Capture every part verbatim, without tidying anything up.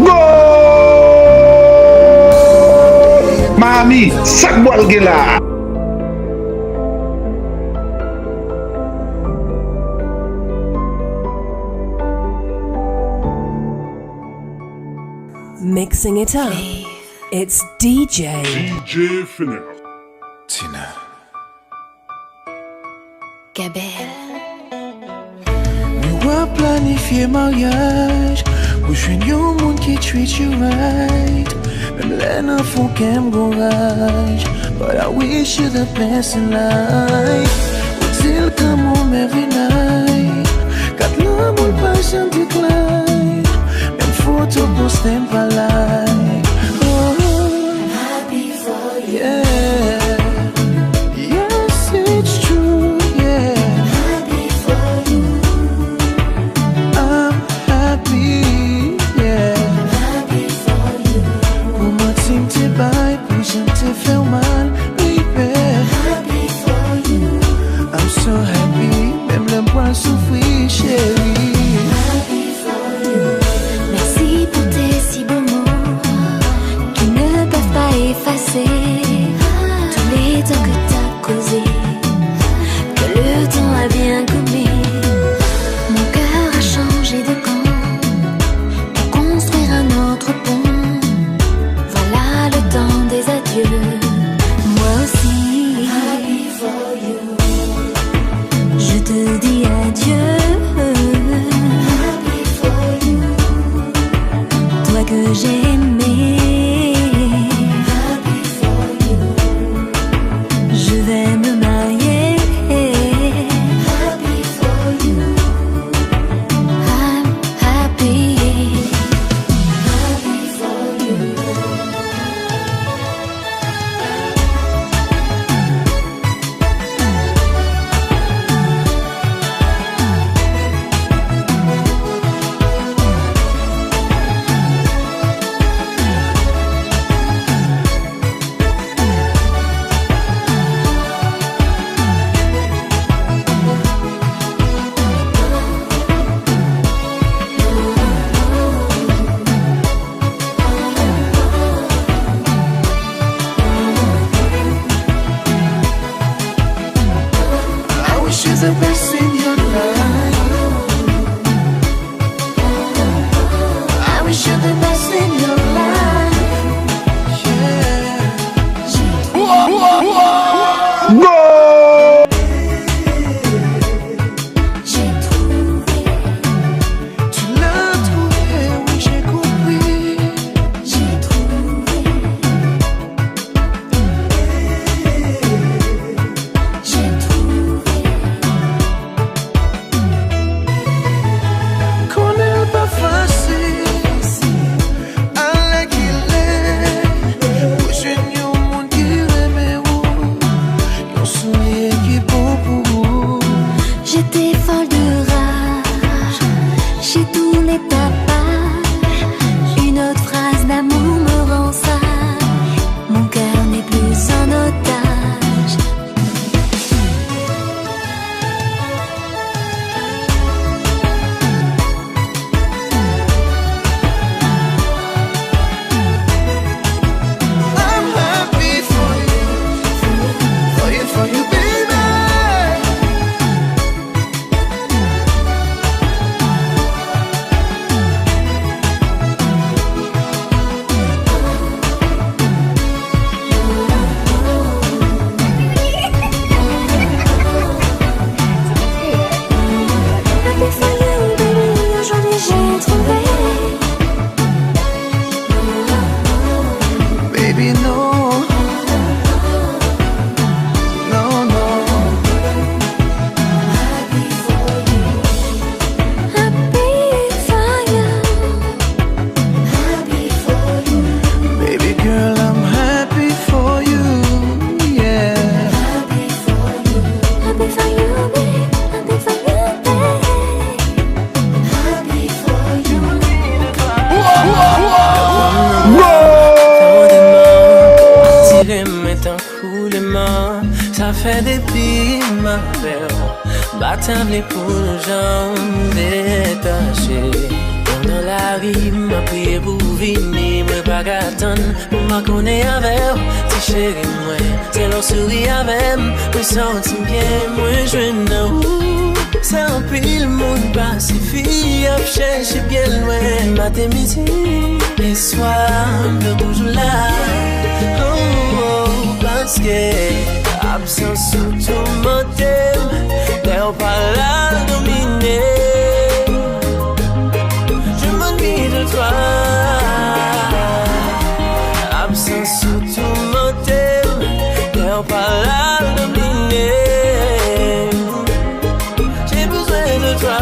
Gol! Miami, sa k pral gen la a? Mixing it up. It's D J. D J Fenel. Tina. Gabel. Mwen w ap planifye maryaj pou jwenn yon moun ki treat you right. Menm lè nan fon kè m gon raj, but I wish you the best in life. Ou di l come home every night. Kat lanmou l pa janm decline. Menm foto poste m pa like. Oh. Yeah. Yes, it's true, yeah. I'm happy for you. I'm happy, yeah. I'm happy for you. Pou manti m te bay, pou jan m te fè w mal, baby. I'm happy for you. I'm so happy, menm lè m pral soufri, cheri. I'm happy Merci pour tes si beaux mots qui ne peuvent pas effacer tous les temps que t'as causés, que le temps a bien gommé. Mon cœur a changé de camp pour construire un autre pont. Voilà le temps des adieux. Moi aussi. Je te dis adieu, toi que j'ai aimé. Je vais me marier. I'm happy. I wish you the best in your life. I wish you the best in your life. Yeah. Gol! J'ai trouvé. Tu l'as trouvé, oui, j'ai compris. J'ai trouvé. J'ai trouvé. Konnen l pa fasil, alèkile, pou jwenn yon moun ki renmen w, yon souri ki bon pou ou. J'étais folle de rage, j'ai tourné ta page. Une autre phrase d'amour me rend sage. Mon cœur n'est plus en otage. I'm happy for you, for you, for you, baby. Happy for you, baby, aujourd'hui j'ai trouvé. Baby, non. Non, non. Happy for you. Happy for you. Baby girl, I'm happy for you. Yeah. Happy for you. Happy for you, babe. Happy for you, babe. Happy for you. Fè w demann, atire mwen tankou leman. Sa fè depi m avè w, m pa t vle pou nou janm detache. Pandan lari, m ap priye pou Vini, mwen pa ka tann pou m makonnen avè w, ti cheri mwen. Se lè w souri avè m, mwen santi m byen, mwen jwenn nan ou. Sa anpil moun pase, fi ap chèche byen lwen. Maten, midi, e swa, m toujou la. Oh, oh, paske absans ou toumante m, lè w pa la domine m. Je m'ennuie de toi. Absans ou toumante m, lè w pa la domine m. J'ai besoin de toi.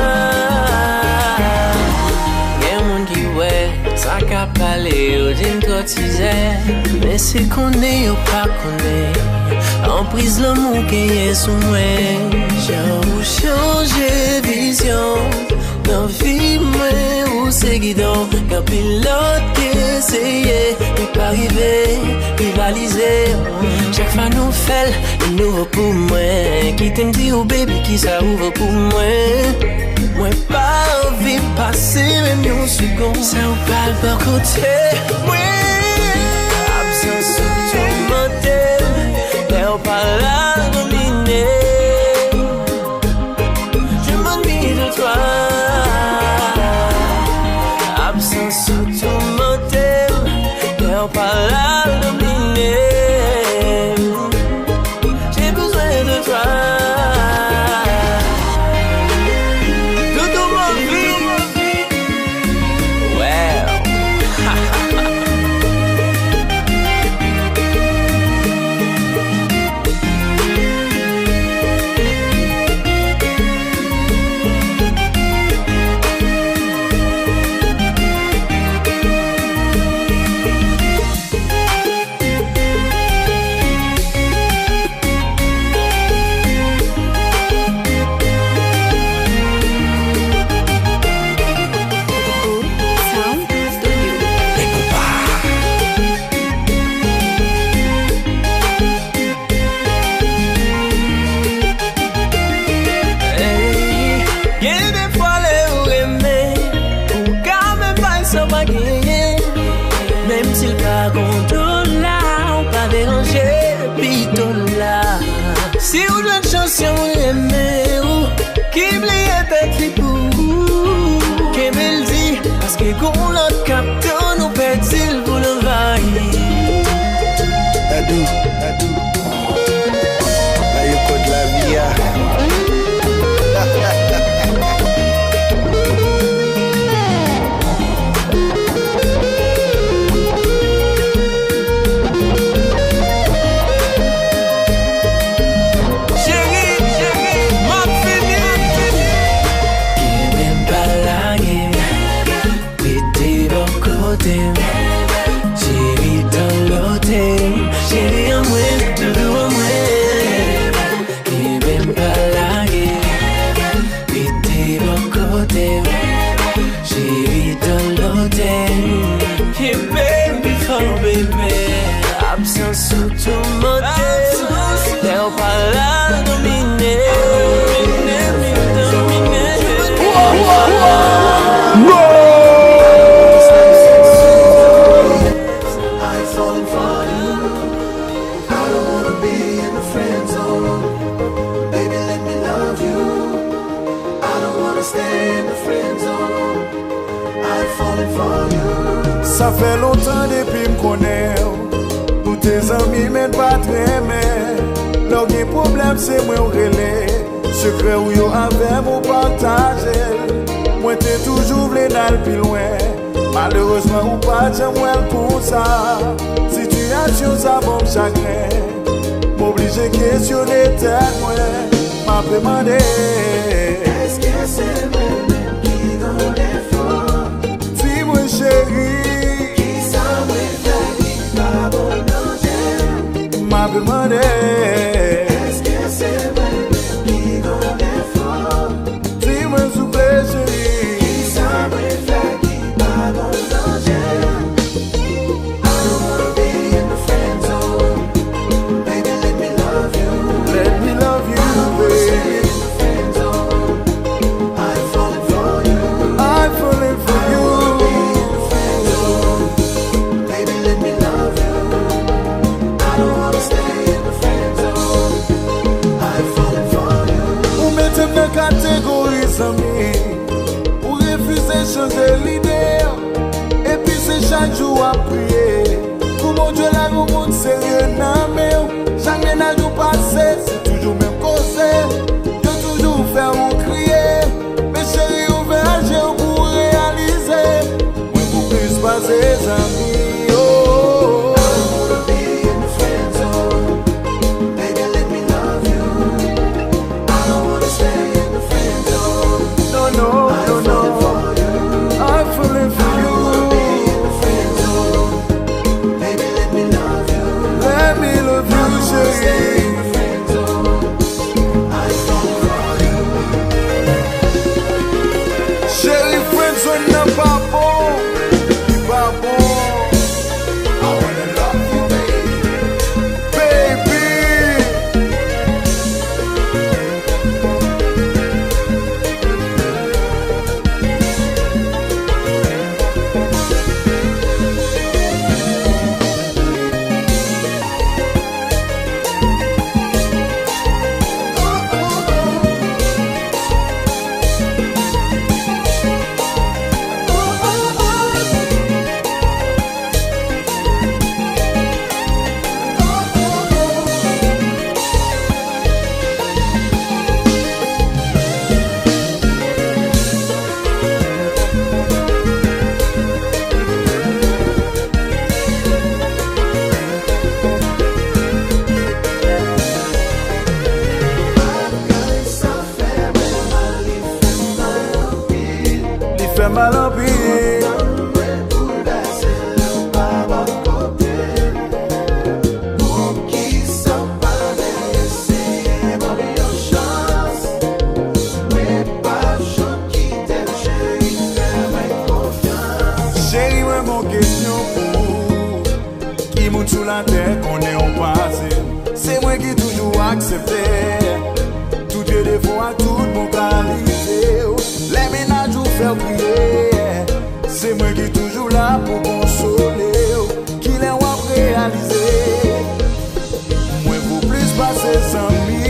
Gen moun ki wè sa k ap pale yo di m twò tizè, men se konnen yo pa konnen anpriz lanmou genyen sou mwen. Jan ou chanje vizyon nan vi mwen, ou se gidon. Gen anpil lòt ki eseye, men pa rive rivalize. Chak fwa nou fè l, li nouvo pou mwen. Kite m di w, baby, kisa ou vo pou mwen. Mwen pa anvi pase menm yon segonn san ou pa l bò kote mwen. Absans ou toumante m, lè w pa la domine m. Je m'ennuie de toi. Absans ou toumante m, lè w pa la domine m. J'ai besoin de toi. Doudou, mon vie. Well. Ey, gen de fwa lè ou renmen, ou ka menm bay sa w pa genyen. Menm si l pa gon dola, ou pa deranje, pito la. Si w jwenn chans yon moun renmen ou, ki bliye tèt li pou ou, kenbe l di, paske gon lòt k ap tann ou pèdi l pou l anvayi. Dadou, Dadou. Ba yo kòd lavi a. Cheri, cheri, m ap fini. Kenbe m, pa lage m. Rete bò kote m, cheri, tan lote m, cheri an mwen, doudou an mwen. Kenbe m, pa lage m, rete bò kote m, cheri, tan lote m. Kenbe m pi fò, bebe. Absans ou toumante m, lè w pa la domine m. I falling for you. I don't wanna be in the friend zone. Baby, let me love you. I don't wanna stay in the friend zone. I falling for you. Sa fè lontan depi m konnen w. Nou te zanmi, men n pa t renmen. Lè w gen pwoblèm, se mwen w rele. Sekrè ou yo avè m, ou pataje l. Mwen te toujou vle n al pi lwen. Malerezman, ou pa t janm wè l konsa. Sitiyasyon sa ban m chagren. M oblije kesyone tèt mwen. M ape mande. Èske se mwen menm ki gon defo? Di mwen, cheri. Kisa mwen fè ki pa bon nan je w? M ape mande. Èske se mwen menm ki gon defo? Di mwen, souple, cheri. Kisa mwen fè ki pa bon nan je w? I don't wanna be in the friend zone. Baby, let me love you. Let me love you, baby. I don't wanna stay in the friend zone. I Chanje lide w, epi se chak jou w ap priye pou Bondye lage yon moun serye nan men w. Chak mennaj ou pase, se toujou menm koze. Yo toujou fè ou kriye, men cheri, ouvè je w pou w reyalize. Mwen pou plis pase zanmi, oh. I don't wanna be in the friend zone. Baby, let me love you. I don't wanna stay in the friend zone. No, no, no, no. I'm falling for you. I don't wanna be in the friend zone. Baby, let me love you. Let me love you, chérie. Cheri, friendzone nan pa bon. Li pa bon. I wanna love you, baby. Baby. Li fè mal anpil. Cheri, mwen gon kesyon pou ou. Ki moun sou latè konnen ou pase? Se mwen ki toujou aksepte tout vye defo ak tout bon kalite w. Lè mennaj ou fè w kriye, se mwen ki toujou la pou konsole w. Kilè w ap reyalize? Mwen pou plis pase zanmi.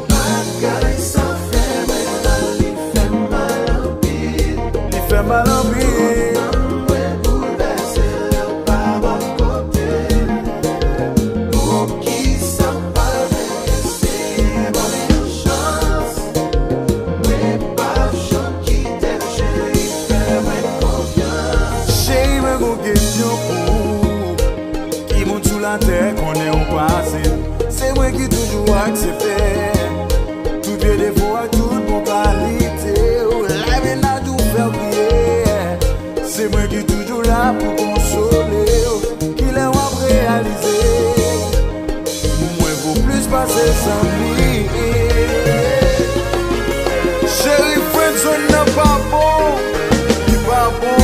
Bagay sa fè mwen mal, li fè mal anpil. Li fè mal anpil. Mwen boulvèse lè w pa bò kote m. Poukisa w pa vle eseye ban m yon chans? Mwen p ap janm kite w, cheri, fè mwen konfyans. Cheri, mwen gon kesyon pou ou. Ki moun sou latè konnen ou pase? Se mwen ki toujou aksepte tout vye defo ak tout bon kalite w. Lè mennaj ou fè w kriye, se mwen ki toujou la pou konsole w. Kilè w ap reyalize? Mwen vo plis pase zanmi. Cheri, friendzone nan pa bon. Li pa bon.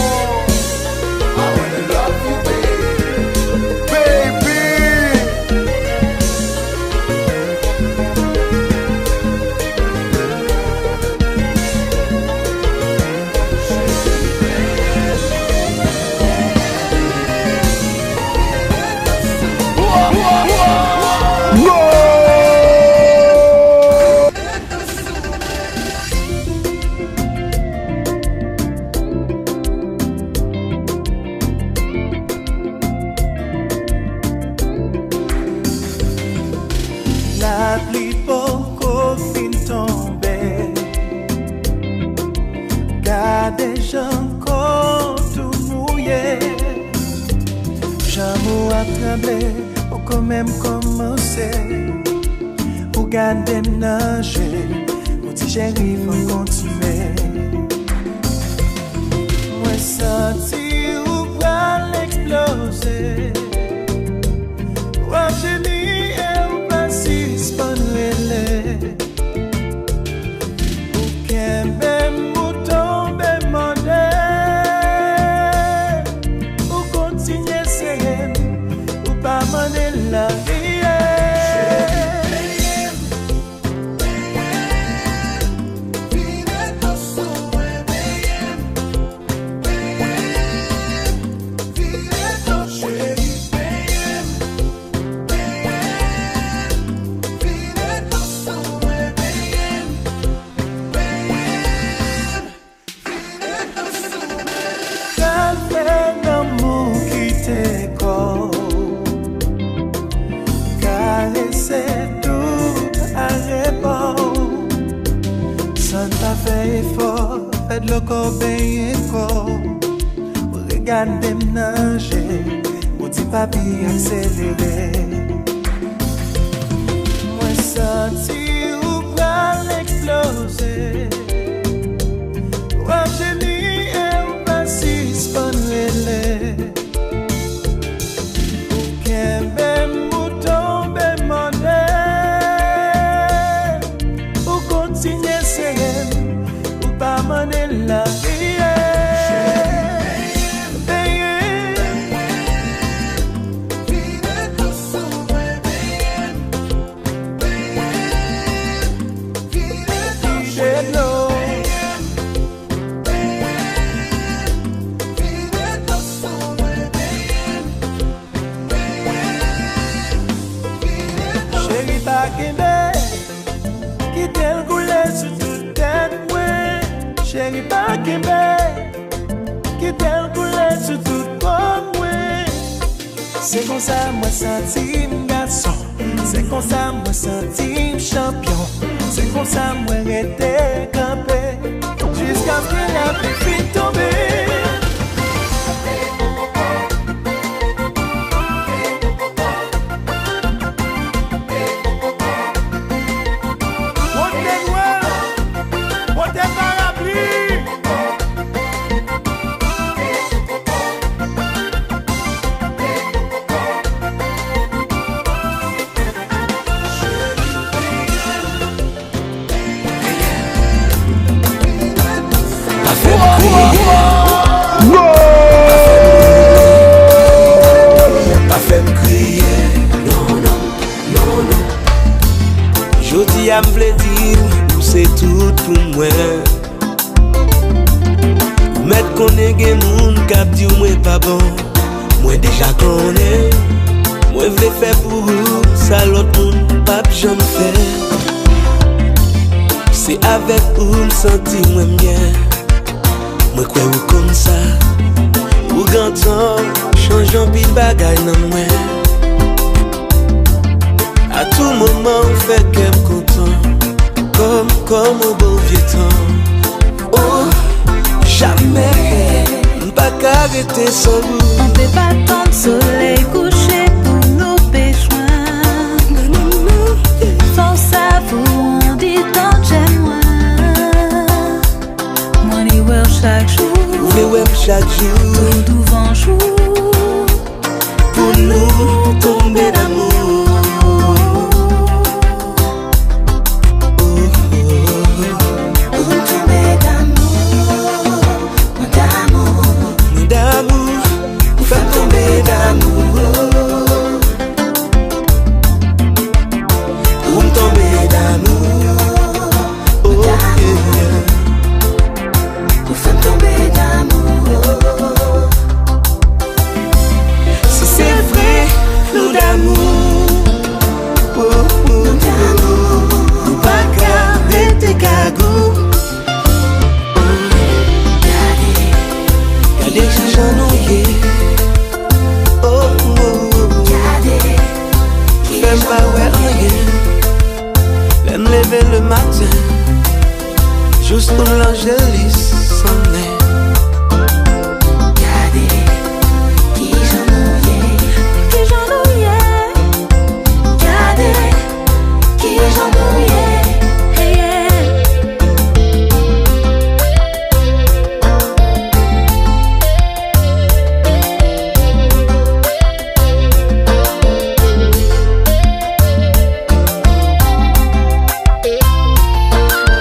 I wanna love you, baby. Baby. Lapli poko fin tonbe. Gade jan kò w tou mouye. Janm ou ap tranble, poko menm kòmanse. Ou gade m nan je, ou di cheri fò n kontinye. Mwen santi ou pral eksploze. W ap jemi e ou pa sispann rele. Ou kenbe m, ou tonbe mòde. Ou kontinye sere m, ou pa mande l anyen. Loko benyen kò, ou regade m nan je, ou di papi akselere. Mwen santi ou pral eksploze. W ap jemi e ou pa sispann rele. Ou kenbe m, ou tonbe mòde. Ou kontinye sere m, ou pa mande l la. Cheri, benyen m. Benyen m. Vide dlo sou mwen, benyen m. Benyen m. Vide dlo sou mwen, benyen m. Cheri, pa kenbe, kite l koule sou tout tèt mwen. Cheri, pa kenbe, kite l koule sou tout kò mwen. Se konsa mwen santi m gason. Se konsa mwen santi m chanpyon. Se konsa mwen rete kanpe jiskaske lapli fin tonbe. Pote nwèl, pote parapli. Pa fè m kriye, non, non, non, non. Jodi a m vle di w, ou se tout pou mwen. Ou mèt konnen gen moun k ap di w mwen pa bon. Mwen deja konnen. Mwen vle fè pou ou sa lòt moun p ap janm fè. Se avèk ou m santi mwen byen. Mwen kwè ou konn sa. Ou gentan chanje anpil bagay nan mwen. A tou moman ou fè kè m kontan. Kòm, kòm o bon vye tan. Oh, jamè m pa ka rete san ou. On peut pas attendre soleil couché pour nous péchouin. Fòs a vou, on dit tant j'aime moi. Mwen li wè w chak jou. Ou vle wè m chak jou. Tou douvan jou. Pou nou tonbe damou. Pou m tonbe damou, mwen damou. Mwen damou, ou fè m tonbe damou. Pou m tonbe damou, oh, yeah. Ou fè m tonbe damou. Si se vre, nou damou. Oh, oh, oh. Nou pa ka rete kagou. Gade, gade jan nou ye. Oh, oh, oh. Gade, fè m pa wè anyen. Lè m leve le maten, jous pou lanjelis sonnen. Gade kijan nou ye. Kijan nou ye. Gade kijan nou ye. Hey, yeah.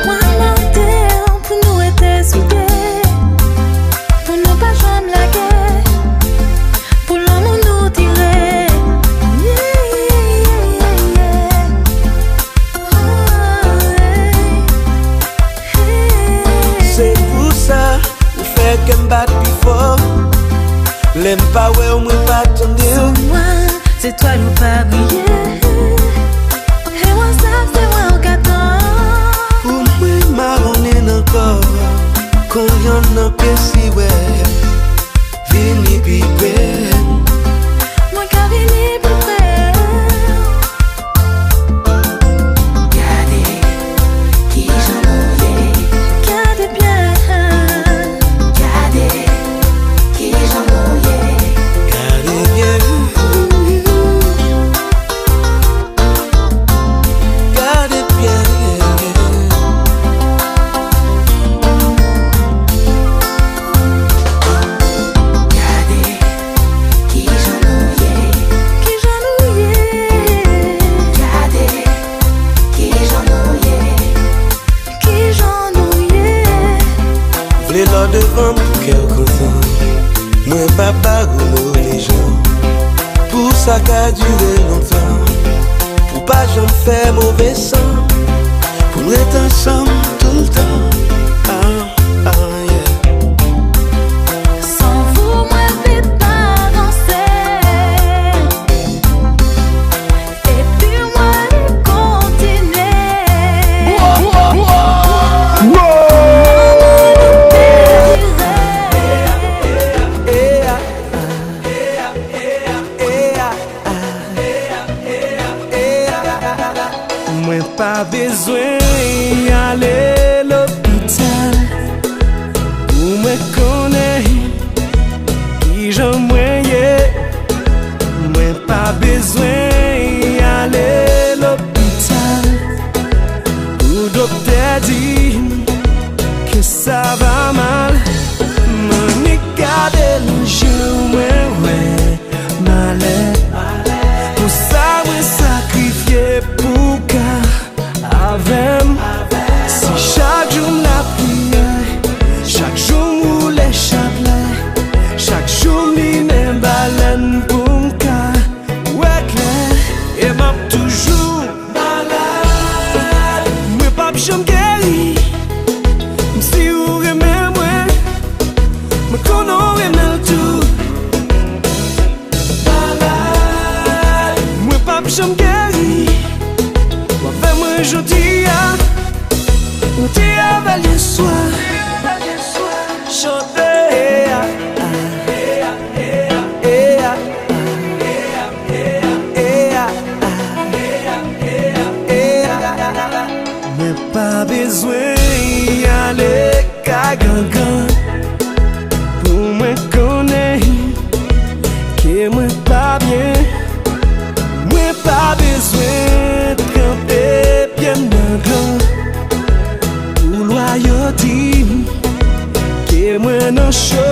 Mwen mande w pou nou rete sou pye, pou nou pa janm lage, pou lanmou nou dire. Yeah, yeah, yeah, yeah. Se pou sa ou fè kè m bat pi fò. Lè m pa wè w, mwen pa tande w. San mwen, zetwal yo pa briye. E mwen sa se mwen w ka tann. Pou mwen mawonnen nan kò, kon yonn nan pye siwè. Vini pi pre. Mwen ka vini pi pre. Gade kijan nou ye. Gade byen. Pou kè w kontan, mwen pa ba ou mo lejan. Pou sa ka dire lontan, pou pa janm fè move san. Pou n ret ansanm toultan. Ah, ah, yeah. San vou mwen vle pa vanse. Epi mwen li kontinye. Manman nou te vire. Mwen pa bezwen ale lopital pou mwen konnen kijan mwen ye. Mwen pa bezwen ale lopital pou doktè di m ke sa va mal. M annik gade nan je w, mwen wè malè. Pou sa mwen sakrifye pou ka avè m. Si chak jou m lapriyè, chak jou m woule chaplè, chak jou m limen balèn pou m ka wè klè, e m ap toujou malad. Mwen p ap janm geri. M si ou renmen mwen, mwen konnen w renmen l tou. Malad, mwen p ap janm geri. W avè mwen jodi a, ou te avè l yè swa. Chante. Mwen pa bezwen ale kay gangan pou mwen konnen ke mwen pa byen. Mwen pa bezwen tranpe pye m nan dlo pou lwa yo di m ke mwen nan cho.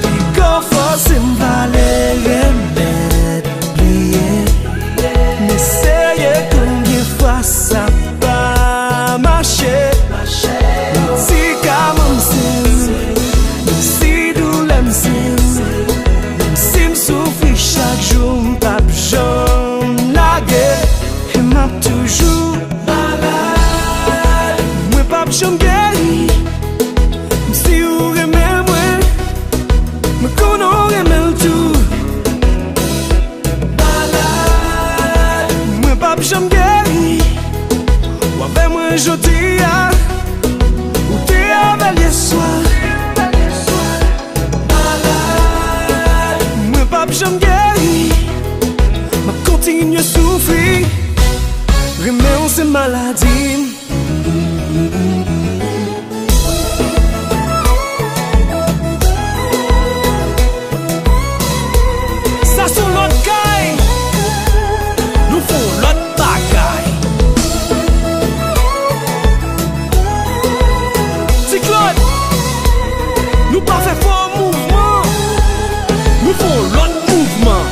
Piga w fòse m vale remèd bliye. M eseye konbyen fwa sa pa mache. Medikaman m se ou, menm si doulè m se ou, menm si m soufri chak jou, m p ap janm lage. E m ap toujou malad. Mwen p ap janm geri. M si ou renmen mwen, mwen konnen w renmen l tou. Malad, mwen p ap janm geri. W avè mwen jodi a, ou te avè l yè swa. Malad, mwen p ap janm geri. M ap kontinye soufri. Renmen w se maladi m. Sa se yon lòt kay. Nou fè yon lòt bagay. Ti Claude, nou pa fè fò mouvman. Nou fè yon lòt mouvman.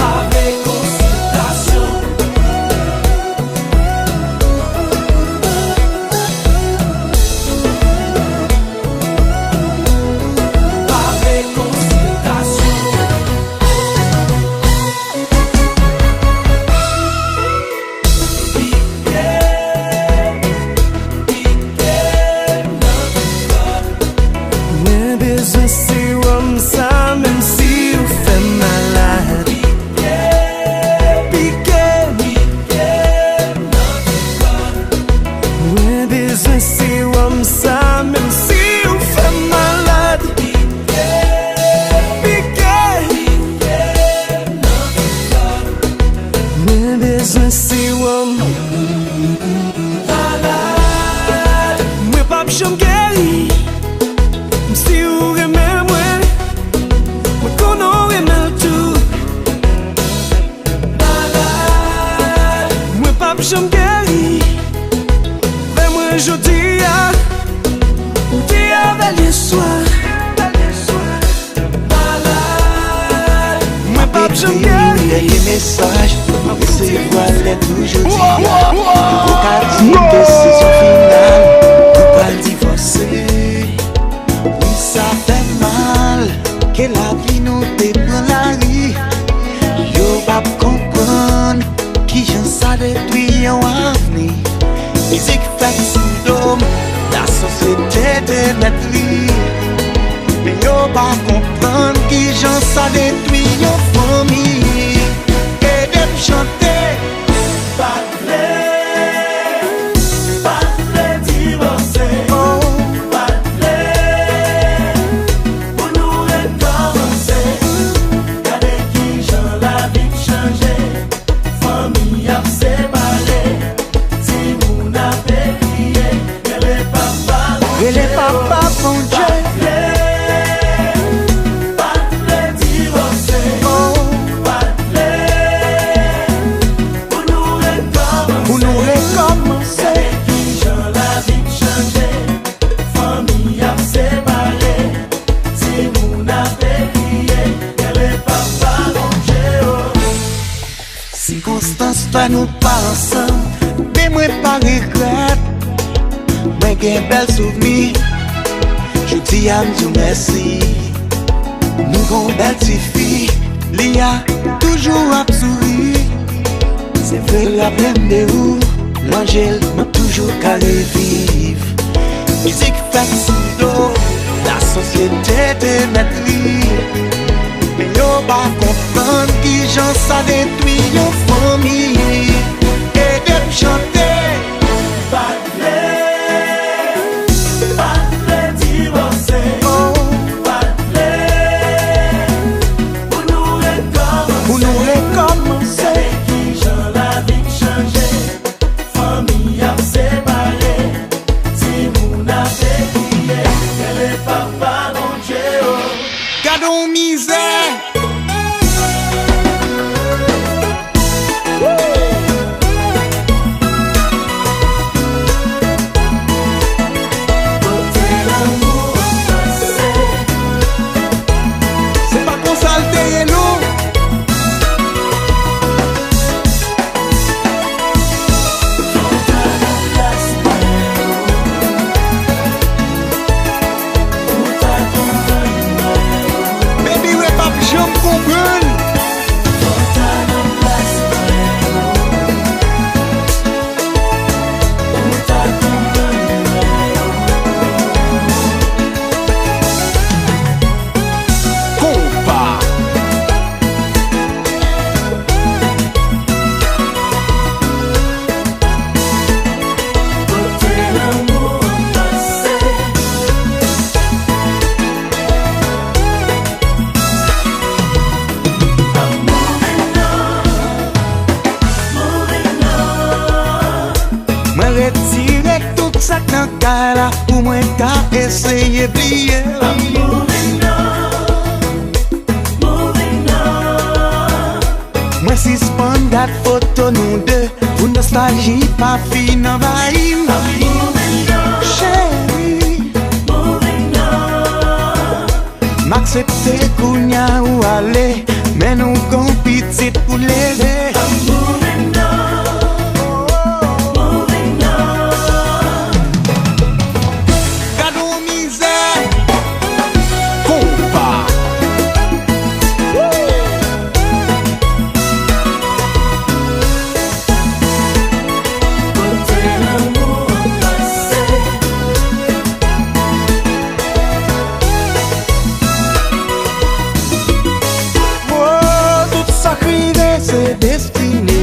Avèk konsiltasyon. Avèk konsiltasyon. Pike, pike nan kò. Mwen bezwen sewòm sa, menm si ou fè m malad. Pike, pike nan kò. Mwen bezwen sewòm sa, menm si ou fè m malad. Pike, pike nan kò. Mwen bezwen sewòm. Malad, mwen p ap janm geri. M si ou renmen mwen, mwen konnen w renmen l tou. Malad, mwen p ap janm geri. Avè mwen jodi a, ou te avè l yè swa. Malad, mwen p ap Voye yon dènye mesaj, mwen resevwa lèt ou jodi a. Ou ka di desizyon final, nou pral divòse. Wi, sa fè mal, ke lavi nou te pran lari. Yo p ap konprann kijan sa detwi yon avni. Mizik fèt sou do m, lasosyete te mèt li. Men yo pa konprann kijan sa detwi yon fanmi. Ede m chante. Pa t vle, pa t vle divòse. Oh, pa t vle pou nou rekòmanse. Gade kijan lavi m chanje. Fanmi ap separe, timoun ap ekriye, rele papa Bondye. Rele papa Bondye. Pa t vle, pa t vle divòse. Oh. Pa t vle pou nou rekòmanse. Pou nou rekòmanse. Gade kijan lavi m chanje. Fanmi ap separe, timoun ap ekriye, rele papa Bondye, o. Sikonstans fè nou pa ansanm, men mwen pa regrèt. Mwen gen bèl souvni, jodi a m di w mèsi. Nou gon bèl tifi, li a toujou ap souri. Se vre l raple m de ou, Lanjel, mwen toujou ka reviv. Mizik fèt sou do, lasosyete te mèt li. Men yo pa konprann kijan sa detwi yon fanmi. Ede m chante. Pa t vle, pa t vle divòse. Oh. Pa t vle pou nou rekòmanse. Pou nou rekòmanse. Gade kijan lavi m chanje. Fanmi ap separe. Timoun ap ekriye. Rele papa Bondye, o. Gade yon mizè. Se pa konsa l te ye, non. Baby Ray p ap janm konprann. Konpa. Kote lanmou an pase? I'm moving on, moving on. Mwen retire tout sa k nan kay la pou mwen ka eseye bliye. I'm moving on, moving on. Mwen sispann gad foto nou de, pou nostalji pa fin anvayi m. Cheri, m aksepte kounya ou ale, men nou gon pitit pou leve. Gad on mizè. Konpa. Kote lanmou an pase? Oh, tout sa k rive se destine.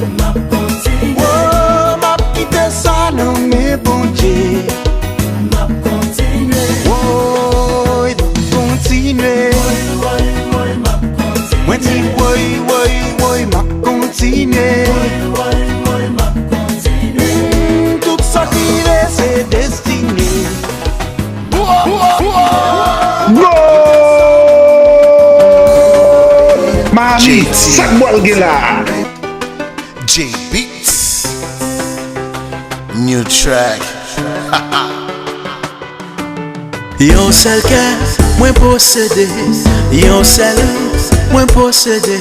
M ap kontinye. Oh, m ap kite sa nan men Bondye. M ap kontinye. Woy, m ap kontinye. Woy, woy, woy, m ap kontinye. Mwen di woy, woy, woy, m ap kontinye. Woy, woy, woy, m ap kontinye. Mm, tout sa k rive se destine. Gòl! Miami, sa k pral gen la? J Beats. New track. Yon sèl kè mwen posede, yon sèl mwen posede,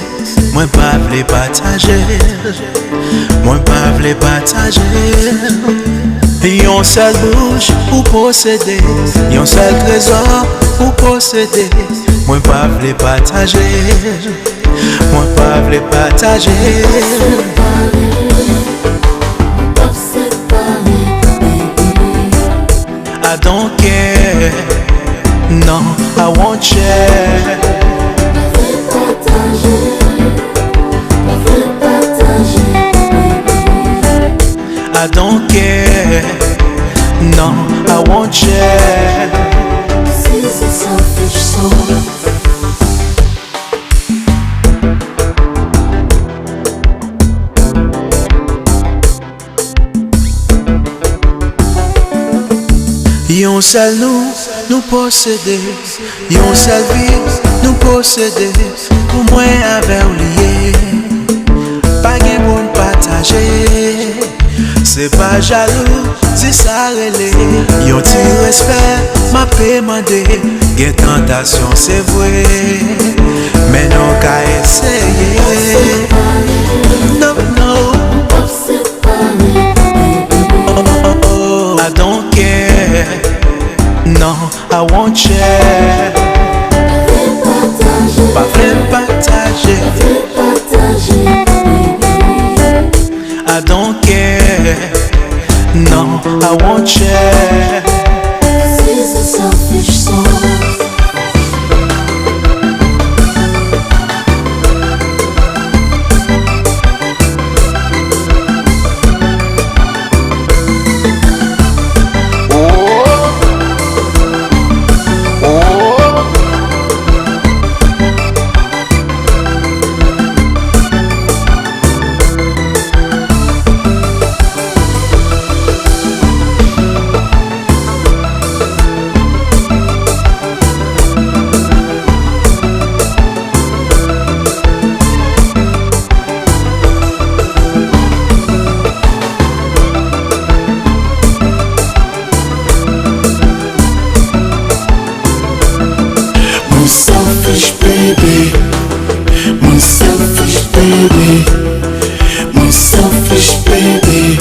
mwen pa vle pataje, mwen pa vle pataje. Yon sèl bouch ou posede, yon sèl trezò ou posede, mwen pa vle pataje, mwen pa vle pataje. I don't care, non, I won't share. I don't care, non, I won't share. This is a selfish song. Yon sèl nou, nou posede. Yon sèl vi, nou posede. Pou mwen avè w li ye. Pa gen moun pataje. Se pa jalouzi sa rele. Yon ti respè, m ape mande. Gen tantasyon, se vre. Men nou ka eseye. Non, non. I don't care, non, I won't share. Pa vle pataje. I don't care, non, I won't share. This is a selfish song. Mwen selfish, baby. Mwen selfish, baby. Mwen selfish, baby.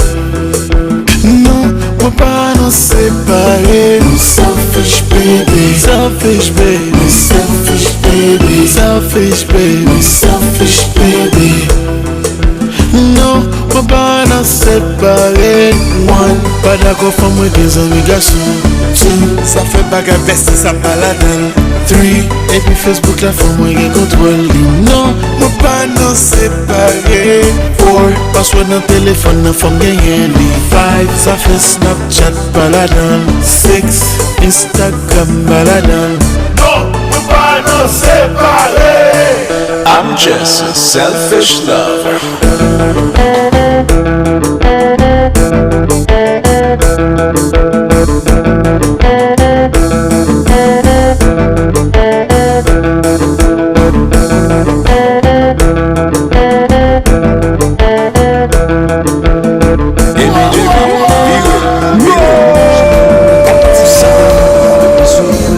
Non, mwen pa nan separe. Mwen selfish, baby. Selfish, baby. Mwen selfish, baby. Selfish, baby. Mwen selfish, baby. Non, mwen pa nan separe. One, pa dakò fanm mwen gen zanmi gason. Two, sa fè bagay bèsti sa pa ladan l. Three, epi Facebook la fanm mwen gen kontwòl li. Non, mwen pa nan separe. Four, paswòd nan telefòn nan fanm genyen li. Five, sa fè Snapchat pa ladan l. Six, Instagram pa ladan l. Non, mwen pa nan separe. I'm just a selfish lover.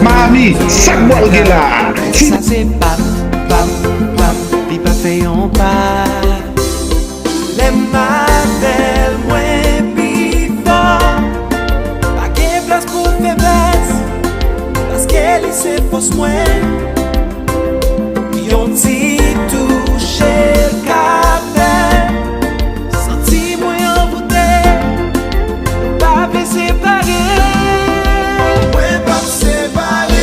Miami, sa k pral gen la? Sa se pap, pap, pap, li pa fè yon pa. Lè m avè l, mwen pi fò. Pa gen plas pou feblès, paske li se fòs mwen. Yon ti touche l ka fè santi mwen anvoute. Pa vle separe. Mwen p ap separe.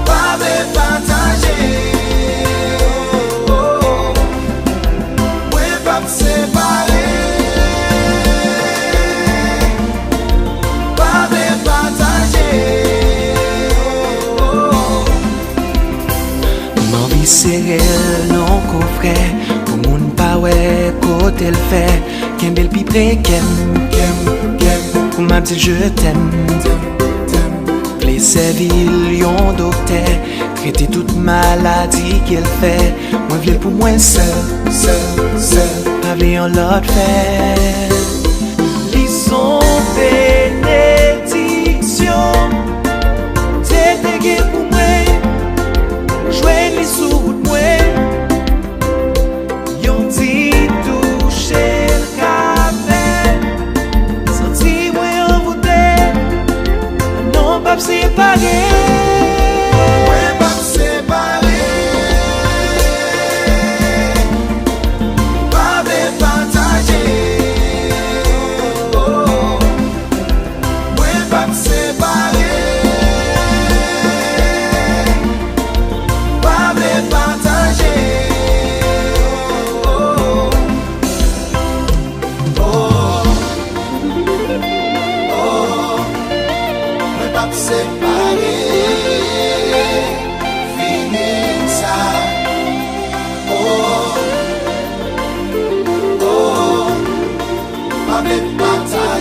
Pa vle pataje. Oh, oh. Mwen p ap separe. Pa vle pataje. Oh, oh. M anvi sere l nan kofrè pou moun pa wè kote l fè. Kenbe l pi pre kè m, kè m, kè m, pou m ap di l je t'aime. Vle sèvi l yon doktè, trete tout maladi ke l fè. Mwen vle l pou mwen sèl, sèl, sèl, pa vle yon lòt fè. Li s on pene.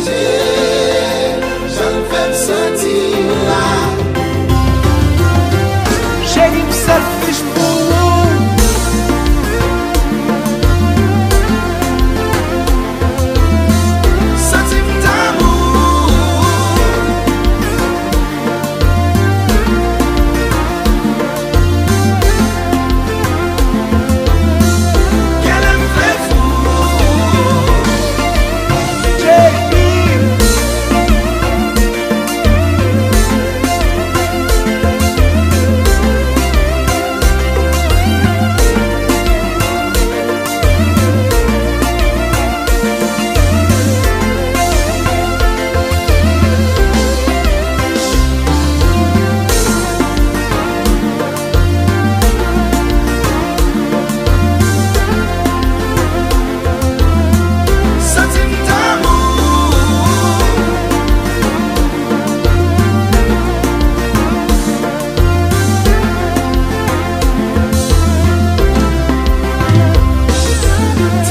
Jan l fè m santi m la. Cheri m selfish pou ou. Santi m damou. Kè m fè fou.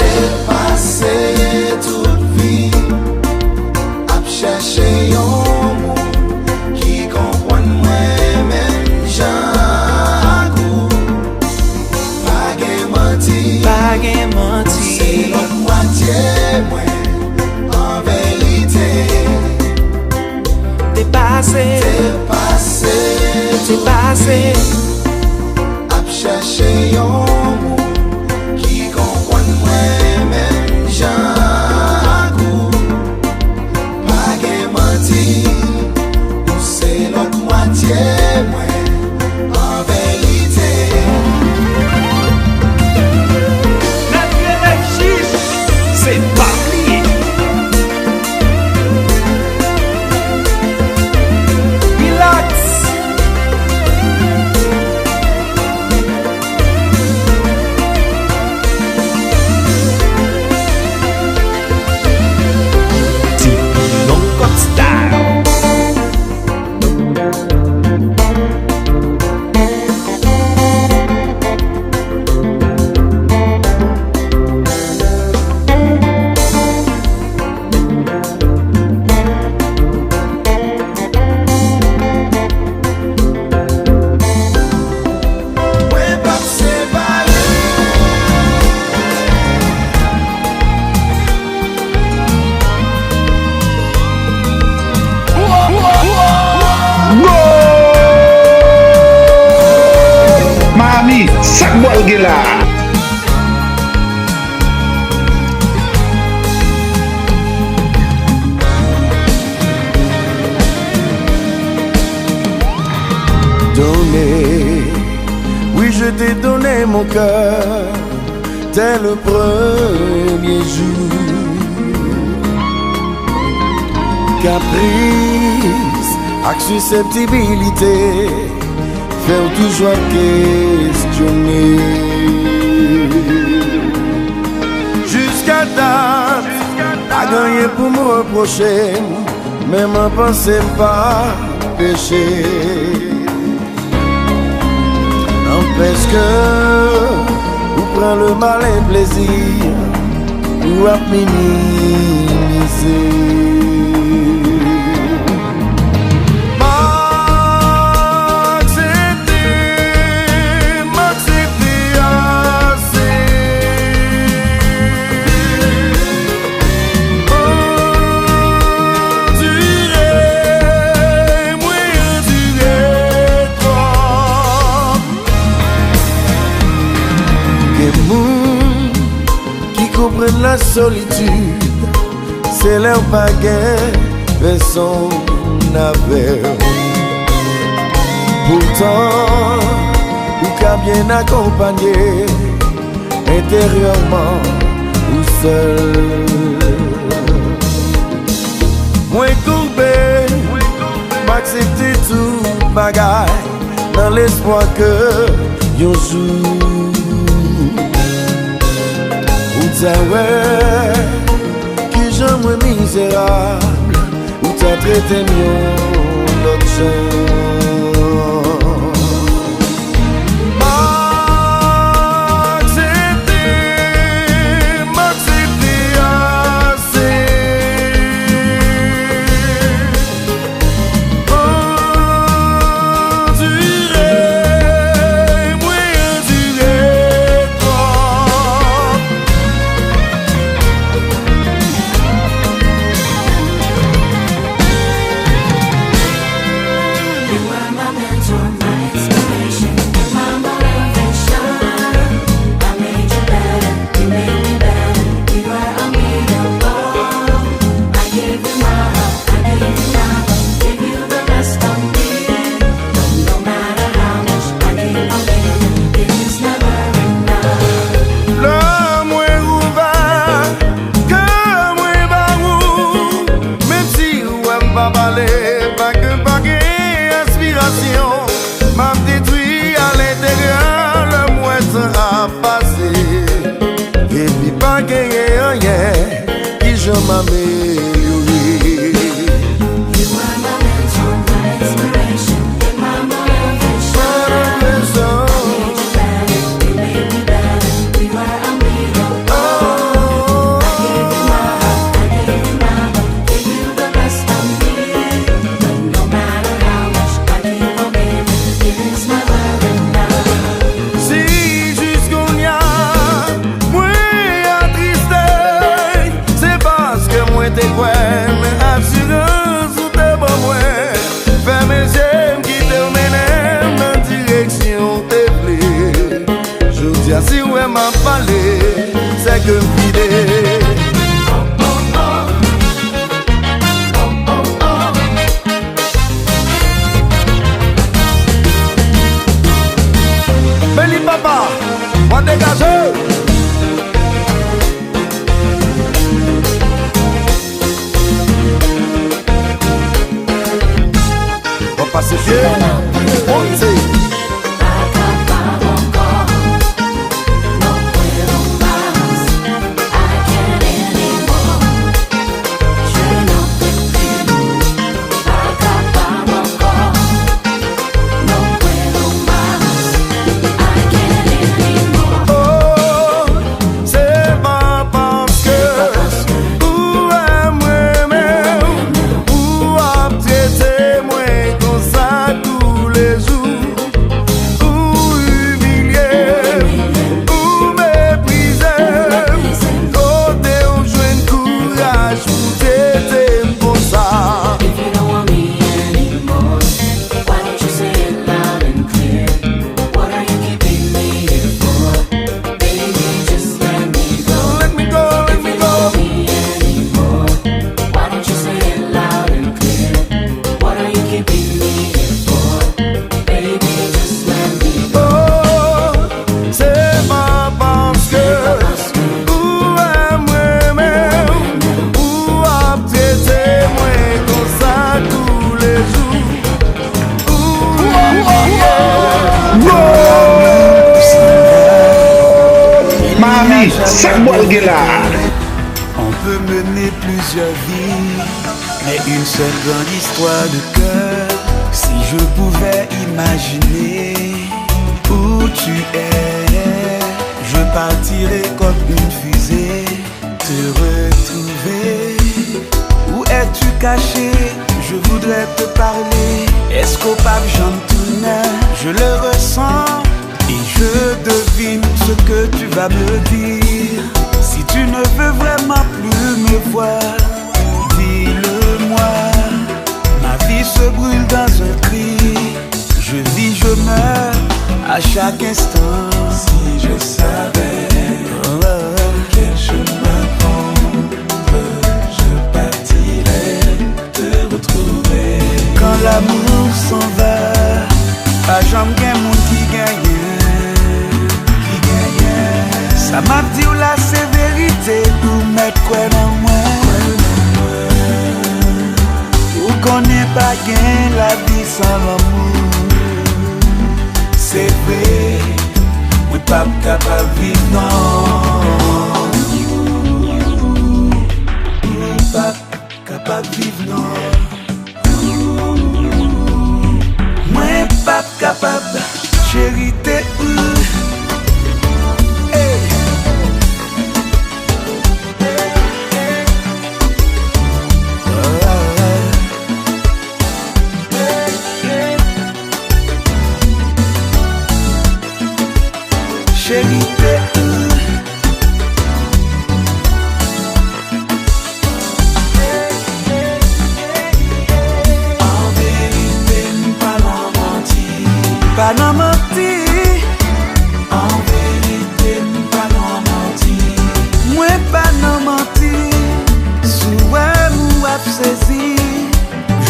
Te pase tout vi ap chache yon moun ki konprann mwen menm jan ak ou. Pa gen manti, pa gen manti. Se lòt mwatye mwen, an verite. Te pase, te pase, te pase. Ap chache yon moun ki konprann mwen menm jan ak ou. Pa gen manti, ou se lòt mwatye mwen, an verite. Nèg rele jij, se pa bliye. Relax. Ti pilon kòk style. Mwen p ap separe. Gòl! Miami, sa k pral gen la a? Donné, oui, je t'ai donné mon cœur dès le premier jour. Kapris ak siseptibilite fè w toujou ap kestyone. Jiska dat, pa gen anyen pou m repwoche, menm an panse m pa peche. N'empêche que ou pran le malin plezi ou ap minimize. M aksepte, m aksepte ase. Andire, mwen andire twòp. Gen moun ki konprann lasolitid, se lè w pa gen pèsonn avè w. Poutan, ou ka byen akonpanye, enteryèman ou sèl. Mwen koube, m aksepte tout bagay nan lespwa ke yon jou ou ta wè kijan mwen mizerab. Ou ta trete m yon lòt jan. M aksepte, m aksepte ase. m amelyore. You are my mentor, my inspiration, and my motivation. Motivation. I need you back, you made me better. We were unbeatable. Oh. I gave you my heart, I gave you my heart, gave you the best of me. But no matter how much I keep on giving, it is never enough. Si jis kounye a mwen atriste, se paske mwen te kwè nan asirans ou te ban mwen. Fèmen je m, kite w mennen m nan direksyon w te vle. Jodi a, si w wè m ap pale, se ke m vide. Men li papa, mwen degaje. W ap pase byen. Monte. Oh, se pa paske ou wè m renmen w, ou ap trete mwen konsa toulejou. Ou imilye m, ou meprize m, kote w jwenn kouraj pou trete m konsa? If you don't want me anymore, why don't you say it loud and clear? What are you keeping me here for? Baby, just let me go. Let me go, let me go. If you don't want me anymore, why don't you say it loud and clear? What are you keeping me here for? Baby, just let me go. Oh, se pa paske ou wè m renmen w, ou ap trete mwen konsa toulejou. Ou bliye. Mami, sa k pral gen la a? On peut mener plusieurs vies, mais une seule grande histoire de cœur. Si je pouvais imaginer où tu es, je partirais comme une fusée te retrouver. Où es-tu caché? Je voudrais te parler. Èske w p ap janm tounen? Je le ressens et je devine ce que tu vas me dire. Si tu ne veux vraiment plus me voir, dis-le-moi. Ma vie se brûle dans un cri. Je vis, je meurs à chaque instant. Si je savais quel chemin prendre, je partirais te retrouver. Quand l'amour s'en va, pa janm gen moun ki genyen, ki genyen. Sa m ap di w la se verite, ou mèt kwè nan mwen. Ou konnen pa gen lavi san lanmou. Se vre, mwen p ap kapab viv non. Mwen p ap kapab viv non. Mwen p ap kapab, cheri, te ou. Hey. Cheri, te ou. An verite, m pa nan manti. Pa nan manti. An verite, m pa nan manti. Mwen pa nan manti. Si w wè m, w ap sezi.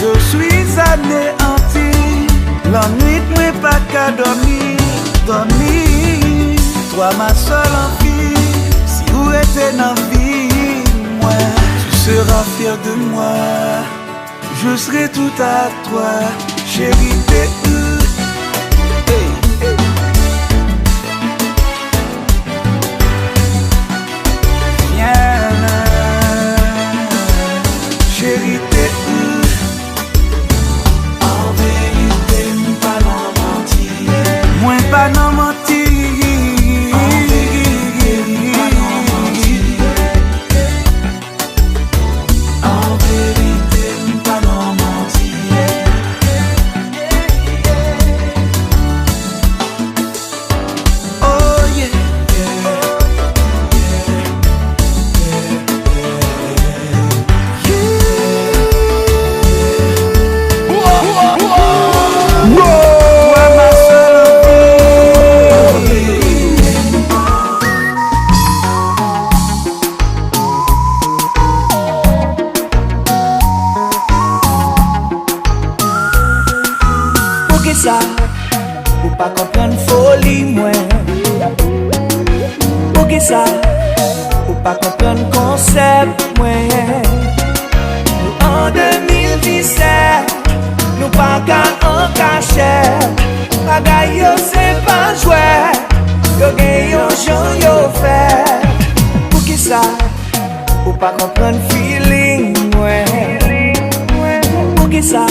Je suis anéanti. Lannwit mwen pa ka dòmi, dòmi. Toi ma seule envie, si ou rete nan vi mwen, tu seras fière de moi. Je serai tout à toi, chérie, te ou. Hey, hey. Viens là. Sa, ou pa konprann foli mwen? Poukisa ou pa konprann konsèp mwen? Nou an de mil disèt, nou pa ka an kachèt. Bagay yo se pa jwèt, yo gen yon jan yo fèt. Poukisa ou pa konprann feeling mwen? Poukisa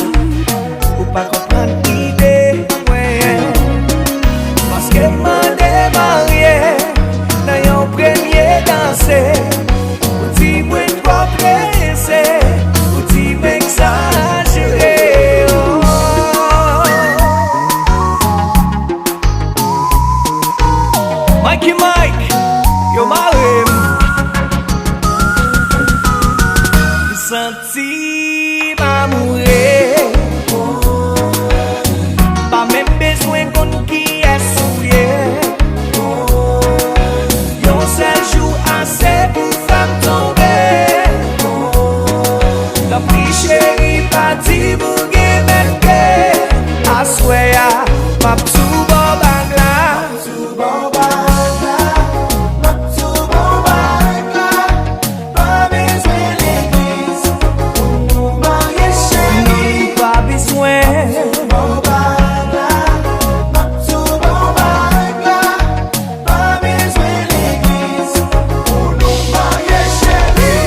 ou pa konprann ide mwen? Paske m mande marye nan yon premye danse. Ou di mwen twò prese, ou di m egzajere, oh. Mikey Mike, yo mare m. M santi m amoure. M pa menm bezwen konn kiyès ou ye. Yon sèl jou ase pou fè m tonbe. Tanpri cheri, pa di m ou gen mèt ke. Aswè a, m ap sou bò bag la. Sou bò bag la, m ap sou bò bag la. Pa bezwen legliz pou nou marye, cheri. Non, nou pa bezwen. Sou bò bag la, m ap sou bò bag la. Pa bezwen legliz pou nou marye, cheri.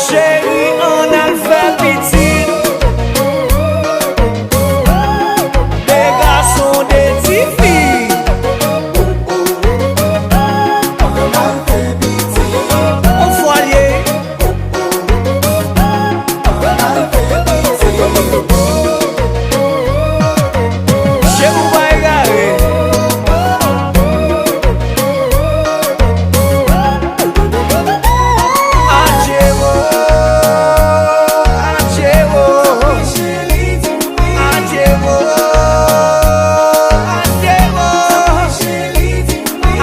Cheri, ann al fè pitit. De gason, de ti fi. Yon fwa l ye. Je ou pa egare. Adje wo, adje wo. Adje wo, adje wo. Adje wo,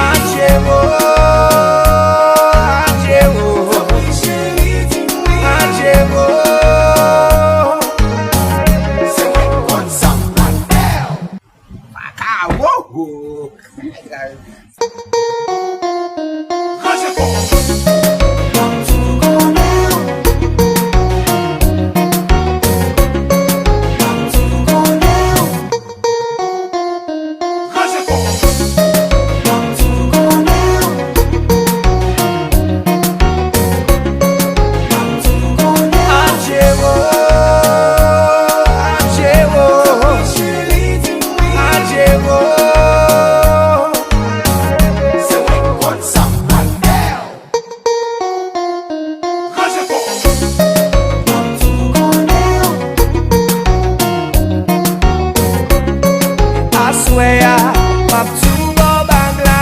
adje wo. Adje wo. Se mwen k konn sa m pral fè. Paka wo wo. Ranje kò. Aswè a, m ap sou bò bag la.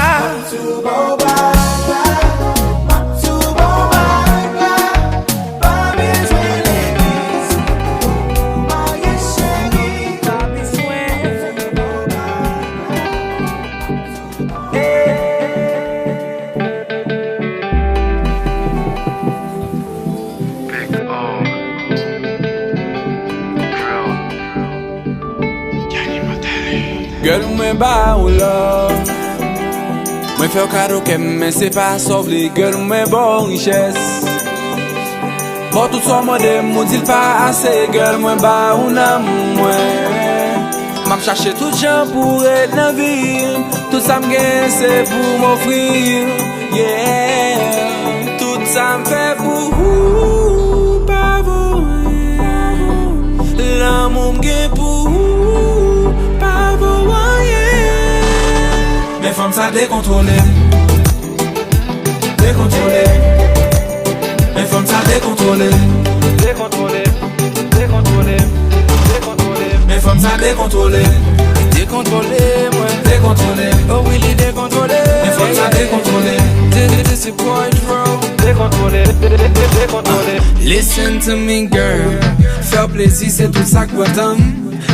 Sou bò bag la, m ap sou bò bag la. Pa bezwen legliz pou marye, cheri. Pa bezwen. Girl, mwen ba ou love. Mwen fè w kado kè m, men se pa sa w vle. Girl, mwen ba w richès. Ba w tout sa w mande m, ou di l pa ase. Girl, mwen ba ou nanm mwen. M ap chache tout jan pou w ret nan vi m. Tout sa m genyen se pou m ofri w. Yeah. Tout sa m fè pou ou pa vo anyen. Lanmou m gen pou ou pa vo anyen. Men fanm sa dekontwole m. Dekontwole. Men fanm sa dekontwole. Dekontwole, dekontwole, dekontwole. Men fanm sa dekontwole. Dekontwole mwen. Dekontwole. Oh wi, li dekontwole. Men fanm sa dekontwole. This, this is boy Dro. Dekontwole, dekontwole. Listen to me, girl. Fè w plezi, se tout sa k pran tan m.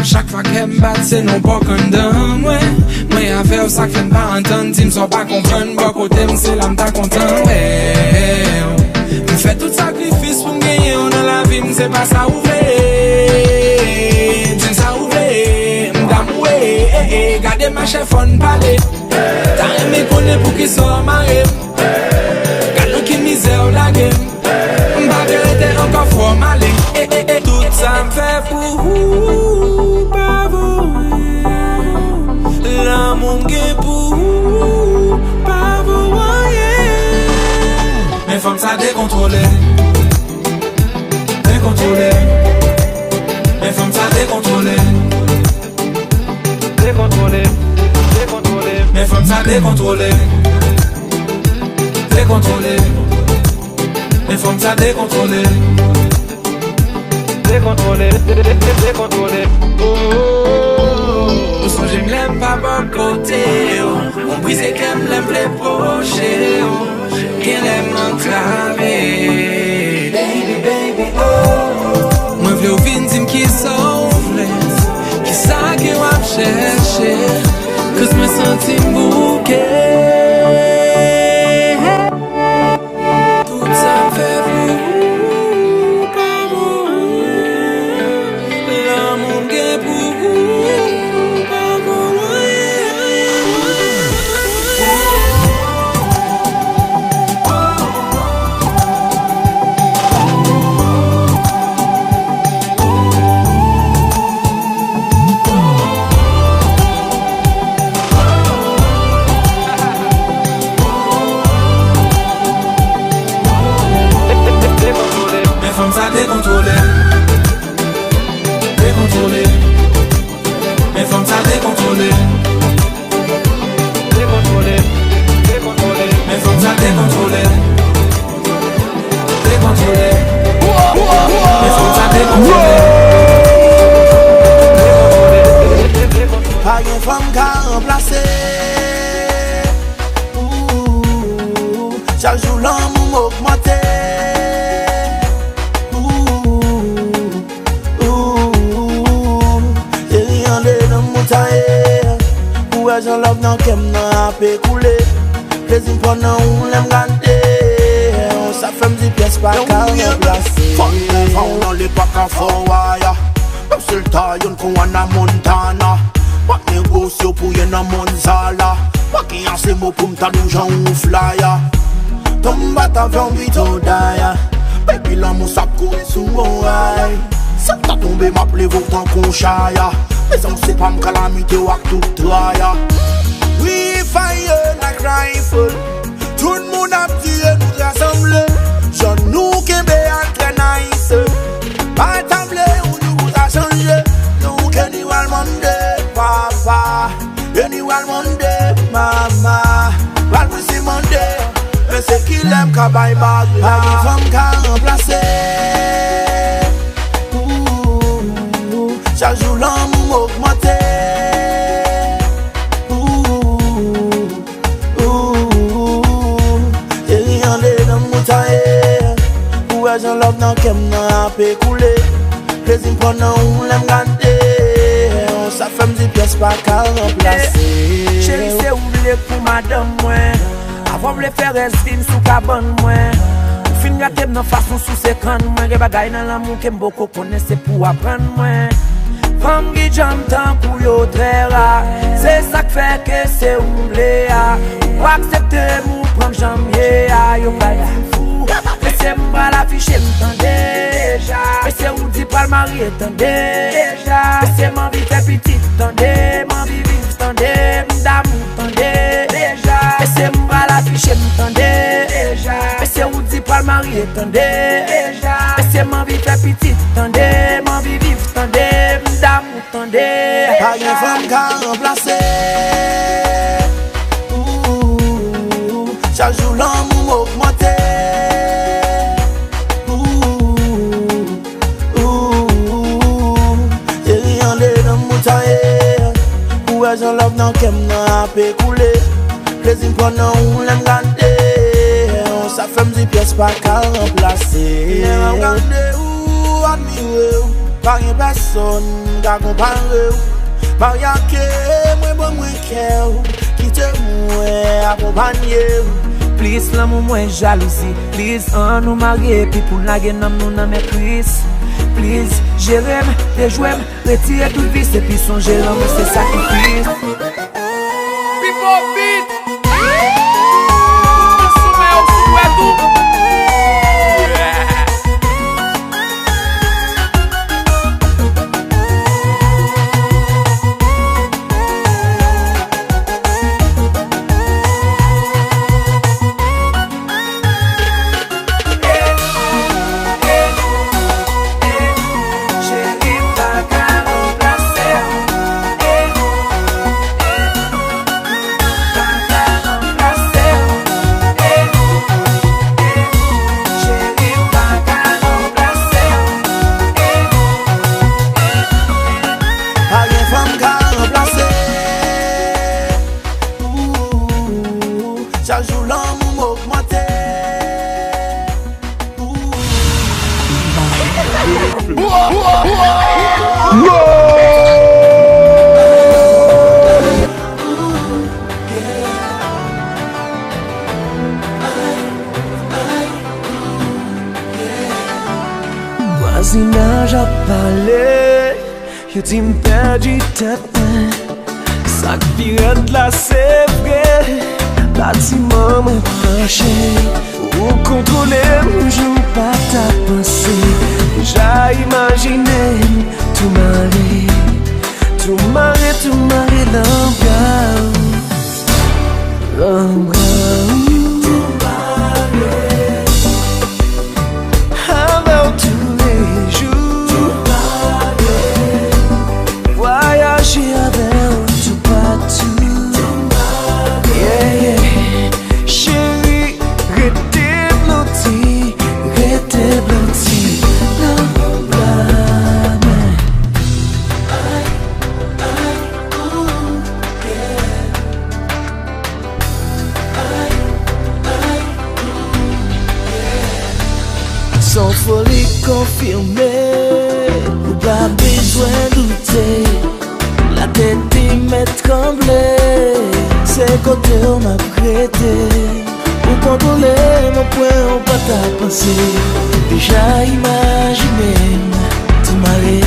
Chak fwa kè m bat, se non bòk anndan mwen. Mwen avè w, sa k fè n pa antann. Di m sa w pa konprann, bò kote m, se la m ta kontan wè w. M fè tout sakrifis pou m genyen w nan lavi m, se pa sa ou vle. Chè fò n pale. Ta renmen konnen poukisa w mare m. Gad nan ki mizè w lage m. M pa vle rete ankò, fò m ale. E, e, e, tout sa m fè pou ou pa vo anyen. Lanmou m gen pou ou pa vo anyen. Men fanm sa dekontwole. Dekontwole. Men fanm sa dekontwole. Dekontwole, dekontwole. Men fanm sa dekontwole. Dekontwole. Men fanm sa dekontwole. Dekontwole, de, de, de, dekontwole. Oh, oh, oh. Ou sonje m lè m pa bò kote w. Ou brize kè m lè m vle pwoche w. Genlè m antrave. Baby, baby, oh. Mwen vle w vin di m kisa w vle, kisa ke w ap chèche. 'Cause mwen santi m bouke. Tout sa m fè pou ou pa vo anyen. Lanmou m gen pou ou pa vo anyen. Men fanm sa dekontwole. Dekontwole. Men fanm sa dekontwole. Dekontwole. Dekontwole. Men fanm sa dekontwole. Dekontwole. Men fanm sa dekontwole. Pa gen fanm ka ranplase. Ooh, chak jou lanmou m ogmante. Ooh, ooh, cheri, andedan m ou ta ye. Ou wè jan love nan kè m nan ape koule. Plezi m pran nan ou lè m gade w, sa fè m di pyès pa ka ranplase. Fò m devan w nan lepòk avan w aya. Menm si l ta youn kon Hannah Montana. Pa negosye w pou ye nan monn sa la. Pa gen ase mo pou m ta di w jan ou flaya. Tan m bat avè w pito daya. Baby, lanmou sa ap kouri sou mwen, ay. Si w ta tonbe, m ap leve w tankou chaya. Mezanmi, se pa m kalamite w ak tout traya. We fire like rifle. Tout moun ap tire, nou trè sanble. Jan nou kenbe a trè nice. Pa ta vle ou nou pou ta chanje. Nou kenny wal mande papa. Kenny wal mande mama. Wal mwen si mande. Men se kilè m ka bay bag la. Pa gen fanm ka ranplase. Ooh, chak jou lanmou m ogmante. Ooh. Ooh, cheri, andedan m ou ta ye. Ou wè jan love nan kè m nan ape koule. Plezi m pran nan ou lè m gade w, sa fè m di pyès pa ka ranplase. Cheri, se ou m vle pou madanm mwen. Avan w vle fè rès vi m sou kabann mwen. Ou fin gate m nan fason souse kann mwen. Gen bagay nan lanmou ke m poko konnen, se pou w aprann mwen. Fanm ki djanm tankou yo trè ra. Se sa k fè ke se ou m vle a. Ou aksepte m, ou pran m jan m ye a. Yo pral di m fou. Mesye m pral afiche m tande. Mesye ou di pral marye tande. Mesye m anvi fè pitit tande. M anvi viv tande. M damou tande. Mesye m pral afiche m tande. Mesye ou di pral marye tande. Mesye m anvi fè pitit tande. M anvi viv tande. M damou tande. Pa gen fanm ka ranplase. Ooh, chak jou lanmou m ogmante. Ooh, ooh, cheri, andedan m ou ta ye. Ou wè jan love nan kè m nan ape koule. Plezi m pran nan ou lè m gade w, sa fè m di pyès pa ka ranplase. Lè m ap gade ou, admire w, pa gen pèsonn m ka konpare w. Marye ak mwen, ban mwen kè w, kite mwen akonpanye w. Plis lanmou, mwens jalouzi. Plis ann nou marye, epi pou n lage nanm nou nan men Kris. Plis jere m, dejwe m, retire tout vis, epi sonje lanmou se sakrifis. Vwazinaj ap pale, yo di m pèdi tèt mwen. Sa k pi rèd la se vre, batiman mwen panche. Ou kontwole m jan w pa ta panse. Deja imajine m tou mare, tou mare, tou mare nan bra w. Nan bra w. Avè w toulejou. Vwayaje avè w toupatou. Yeah, yeah. Cheri, rete blote, rete blote nan bra mwen. Se yon foli konfime, ou pa bezwen doute. Latè te mèt tranble, se kote w m ap rete. Ou kontwole m, yon pwen ou pa ta panse. Deja imajine m tou mare,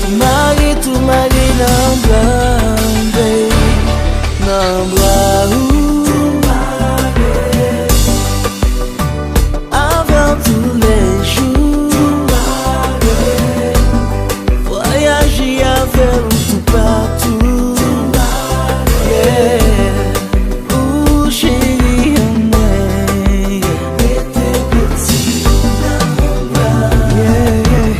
tou mare, tou mare nan bra w, baby. Nan bra ou. Avè w toulejou. Vwayaje avè w toupatou. Yeah. Ou cheri an mwen. Rete piti nan bra. Yeah, yeah.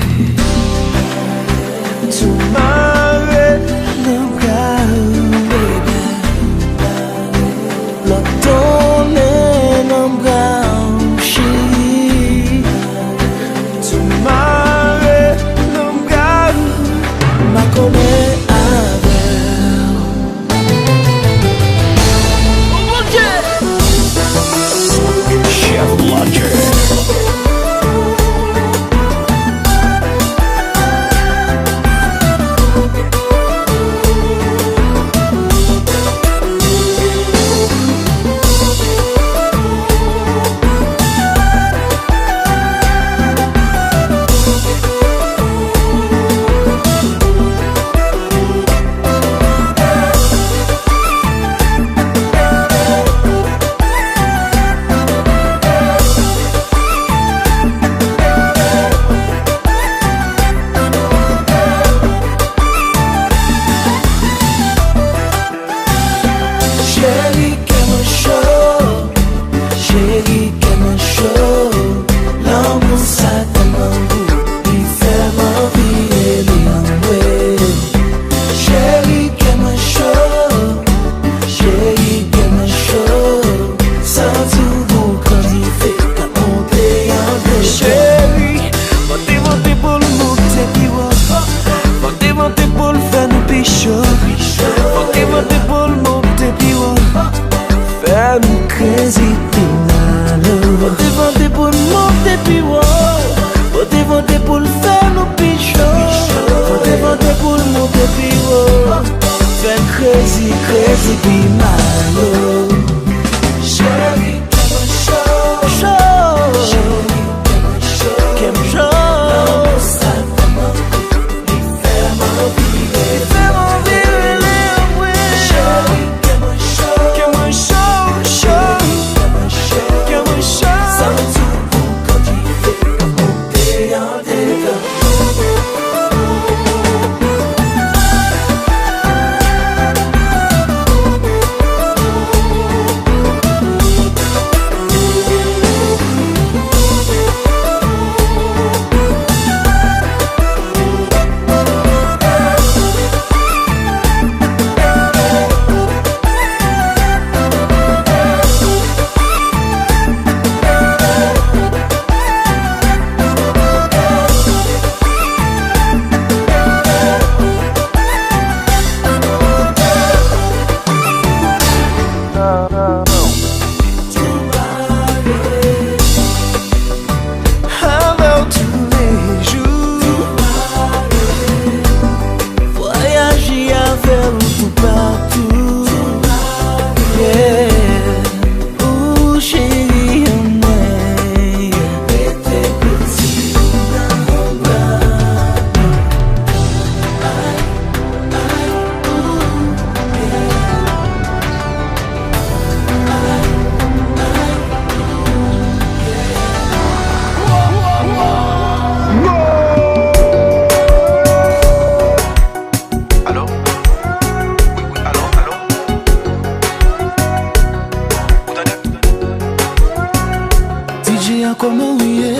Kòman ou ye?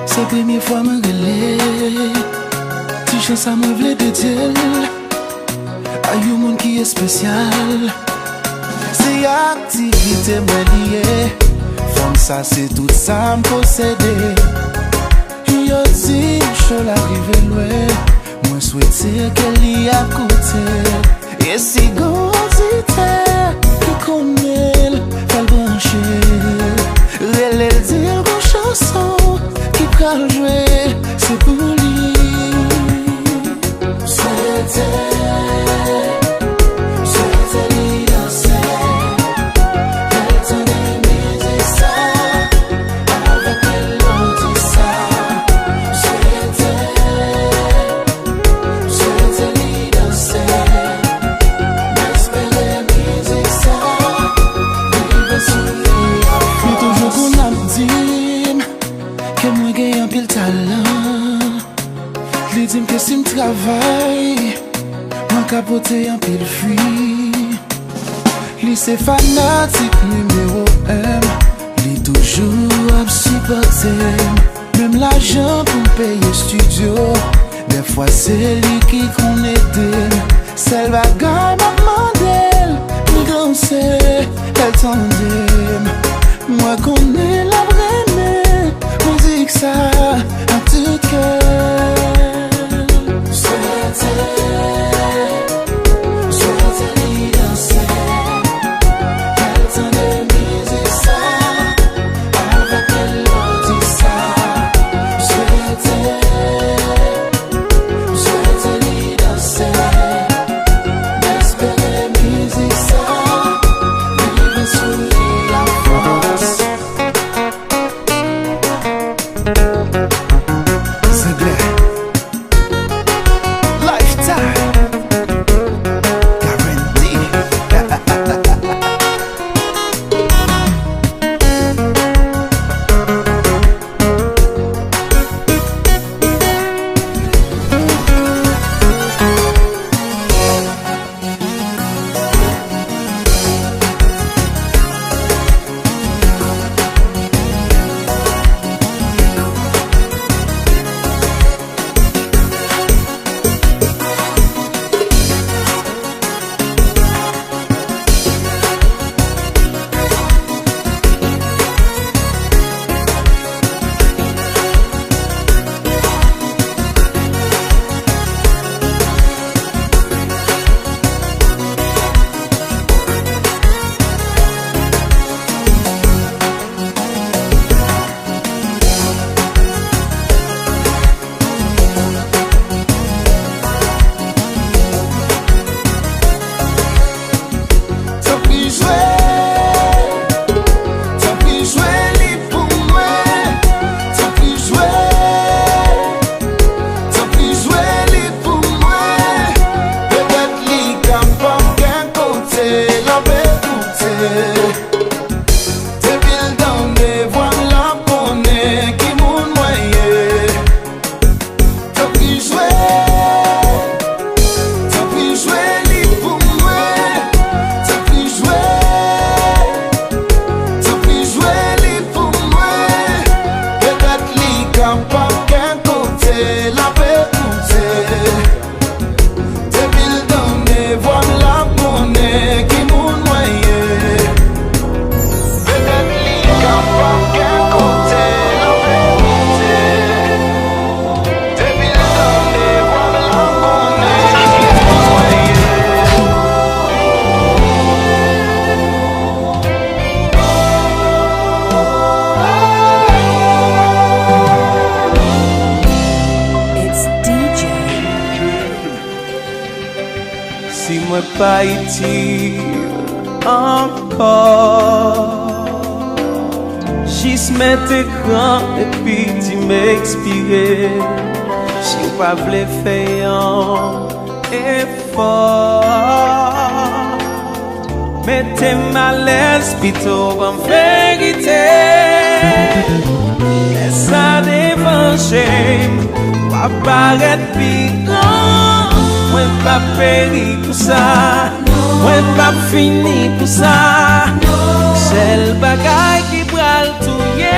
Se premye fwa mwen rele. Ti chans sa mwen vle dedye l a yon moun ki espesyal. Se aktivite mwen li ye. Fanm sa se tout sa m posede. Yo di cho la rive lwen. Mwen swete ke li ap koute. E si gon oditè ki konnen l, fè l branche. Rele l, di l gon chanson ki pral jwe, se pou li. Swete, swete li danse. Lè l tande mizik sa, avèk melodi sa. Swete, swete li danse. M espere mizik sa rive sou li anfòs. Li toujou konn ap di m ke mwen gen anpil talan. Li di m ke si m travay, mwen ka pote anpil fwi. Li se fanatik nimewo en m. Li toujou ap sipòte m. Menm lajan pou m peye estidyo, dèfwa se li ki konn ede m. Sèl bagay m ap mande l, li danse, lè l tande m. Mwen konnen l ap renmen mizik sa ak tout kè l. Swete, swete li danse. Lè l tande mizik sa, avèk melodi sa. Swete, swete li danse. M espere mizik sa rive sou li anfòs. Sanglè. Lifetime. Guarantee. Tanpri jwe, tanpri jwe li pou mwen. Tanpri jwe, tanpri jwe li pou mwen. Petèt li kapab gen kote l ap ekoute. Depi l tande vwa m, l ap konnen ki moun mwen ye. Tanpri jwe, tanpri jwe li pou mwen. Tanpri jwe, tanpri jwe li pou mwen. Petèt li kapab gen kote l ap ekoute. Depi l tande vwa m, l ap konnen ki moun mwen ye. Petèt li kapab gen kote l ap ekoute. Depi l tande vwa m, l ap konnen ki moun mwen ye. It's D J. Si mwen pa itil ankò, jis mete kran epi di m ekspire. Si w pa vle fè yon efò, mete m alèz pito ban m verite. Lè sa devanje m, w ap parèt pi gran. Mwen p ap peri pou sa, mwen p ap fini pou sa. Sèl bagay ki pral touye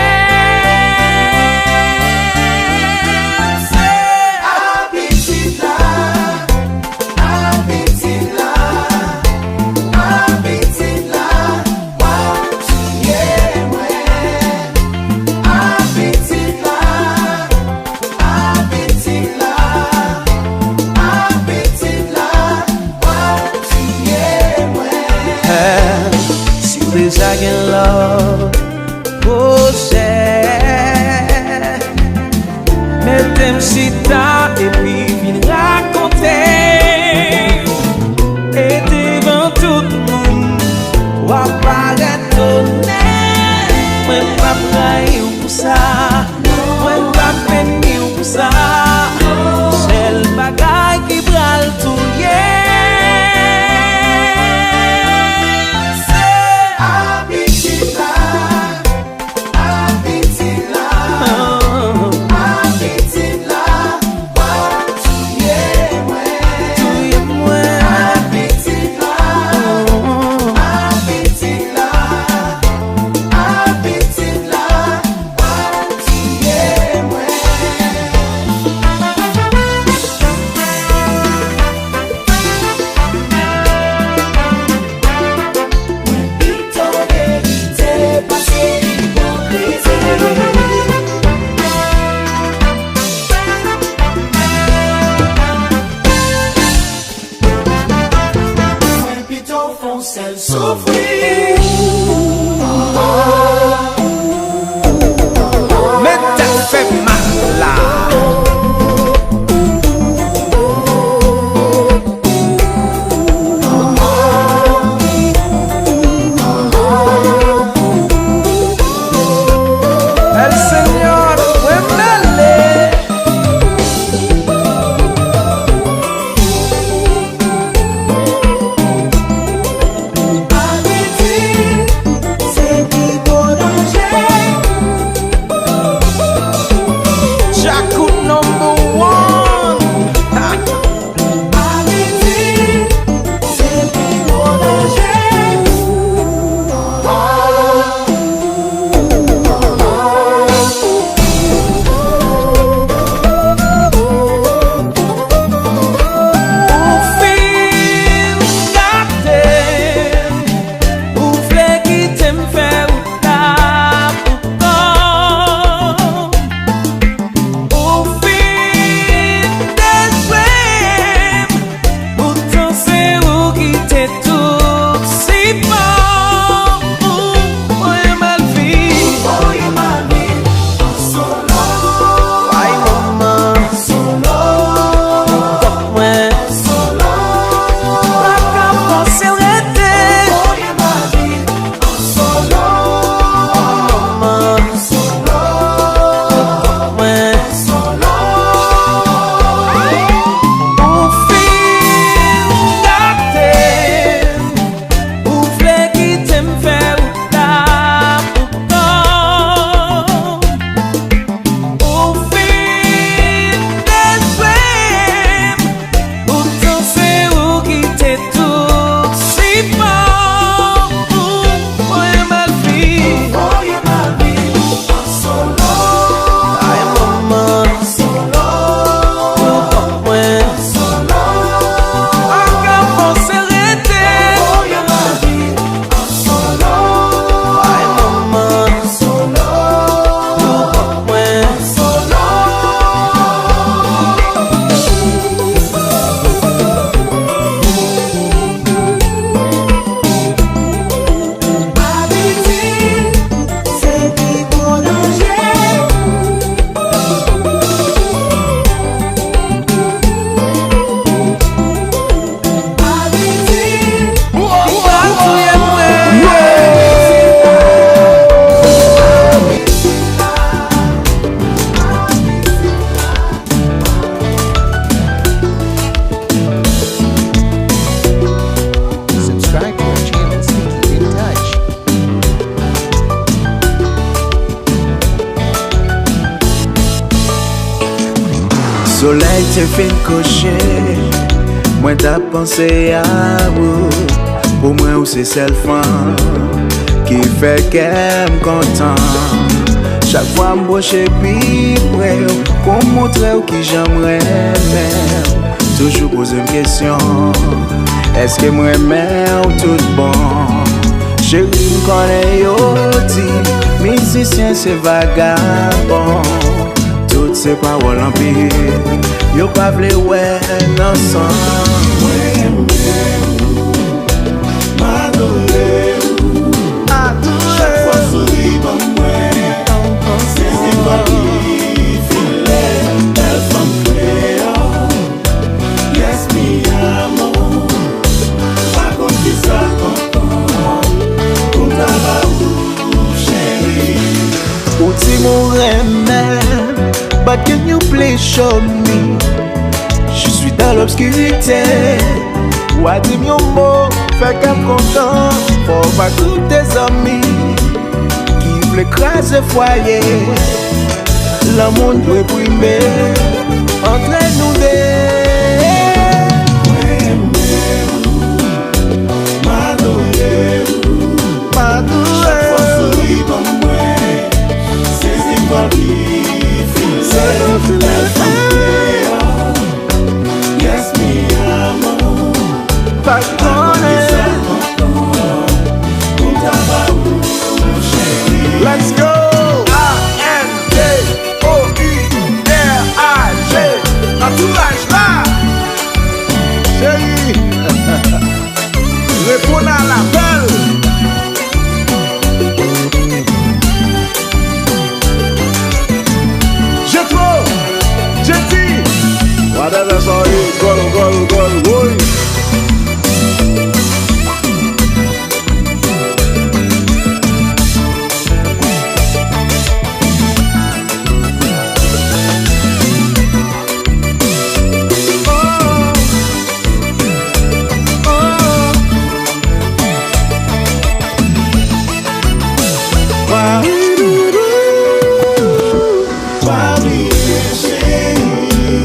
Solèy te fin kouche, mwen t ap panse a ou. Pou mwen, ou se sèl fanm ki fè kè m kontan. Chak fwa m pwoche pi pre w pou m montre w kijan m renmen w. Toujou poze m kesyon, èske m renmen w tout bon? Cheri, m konnen yo di mizisyen se vagabon. Tout se pawòl anpil, yo pa vle wè nan san. Mwen renmen w, m adore w. Chak fwa w souri ban mwen, se zetwal ki file, bèl fanm kreyòl. Yes, mi amor. Pa konn kisa ankò pou m ta ba ou, cheri. Ou di m ou renmen m, but can you please show me? Je suis dans l'obscurité. Ou a di m yon mo, fè kè m kontan. Fò w pa koute zanmi ki vle kraze fwaye. Lanmou n dwe prime antre nou de. Mwen renmen w, m adore w. M adore w. Chak fwa w souri ban mwen, se zetwal ki file. Se zetwal ki file. Bèl fanm kreyòl. Yes, mi amor. Pa konnen. Let's go! A N T O U R A G. Antouraj la. Cheri. Reponn a lapèl. Jetro, Jetty, whatever, sorry, gòl, gòl, gòl, woy. Pa bliye, cheri.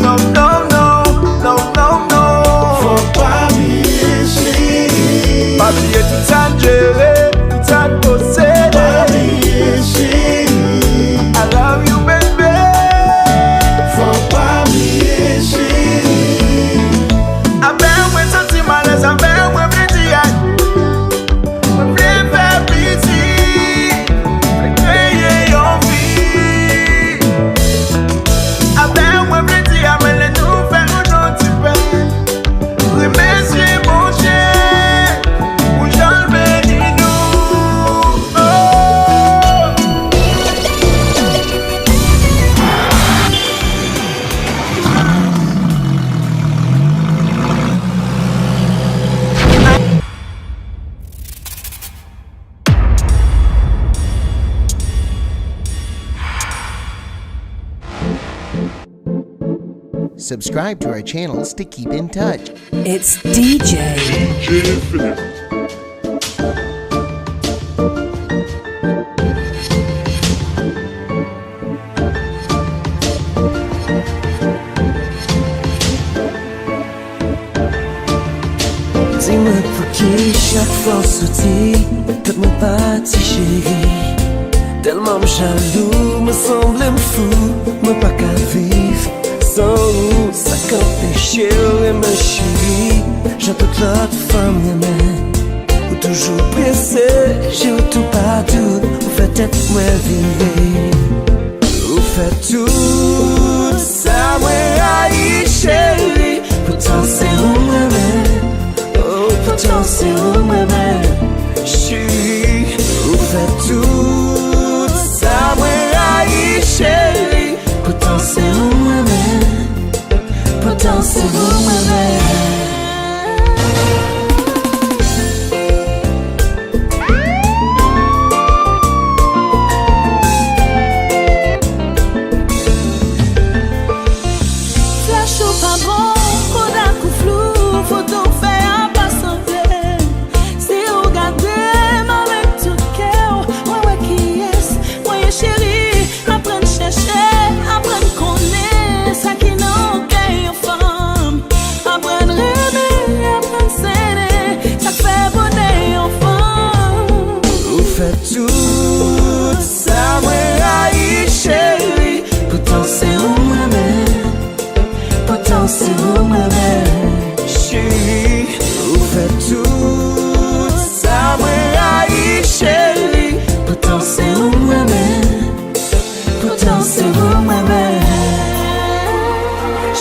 Non, non, non, non, non, non. Fò w pa bliye, cheri. Pa bliye tout sa n jere, tout sa n posede. Pa bliye, cheri. I love you, baby. Fò w pa bliye, cheri. Avè w mwen santi m alèz, avè w mwen vle di adieu. Mwen vle fè pitit, mwen vle kreye yon vi. Avè w mwen vle di amèn lè nou fè yon ti pè. Remèsye Bondye pou jan l beni nou. Oh. Subscribe to our channels to keep in touch. It's D J. D J Infinite. Di mwen pouki chak fwa w soti, tèt mwen pati, cheri. Tèlman m jalou, mwen sanble m fou, mwen pa ka viv san ou. Sa k anpeche w renmen, cheri, jan tout lòt fanm renmen. Ou toujou prese, je w toupatou, ou fè tèt mwen vire. Ou fè tout sa mwen rayi, cheri, poutan se ou m renmen. Oh, poutan se ou m renmen, cheri. Ou fè tout sa mwen rayi, cheri, poutan se ou m renmen. Poutan se ou m renmen. Toutan se ou mwen renmen.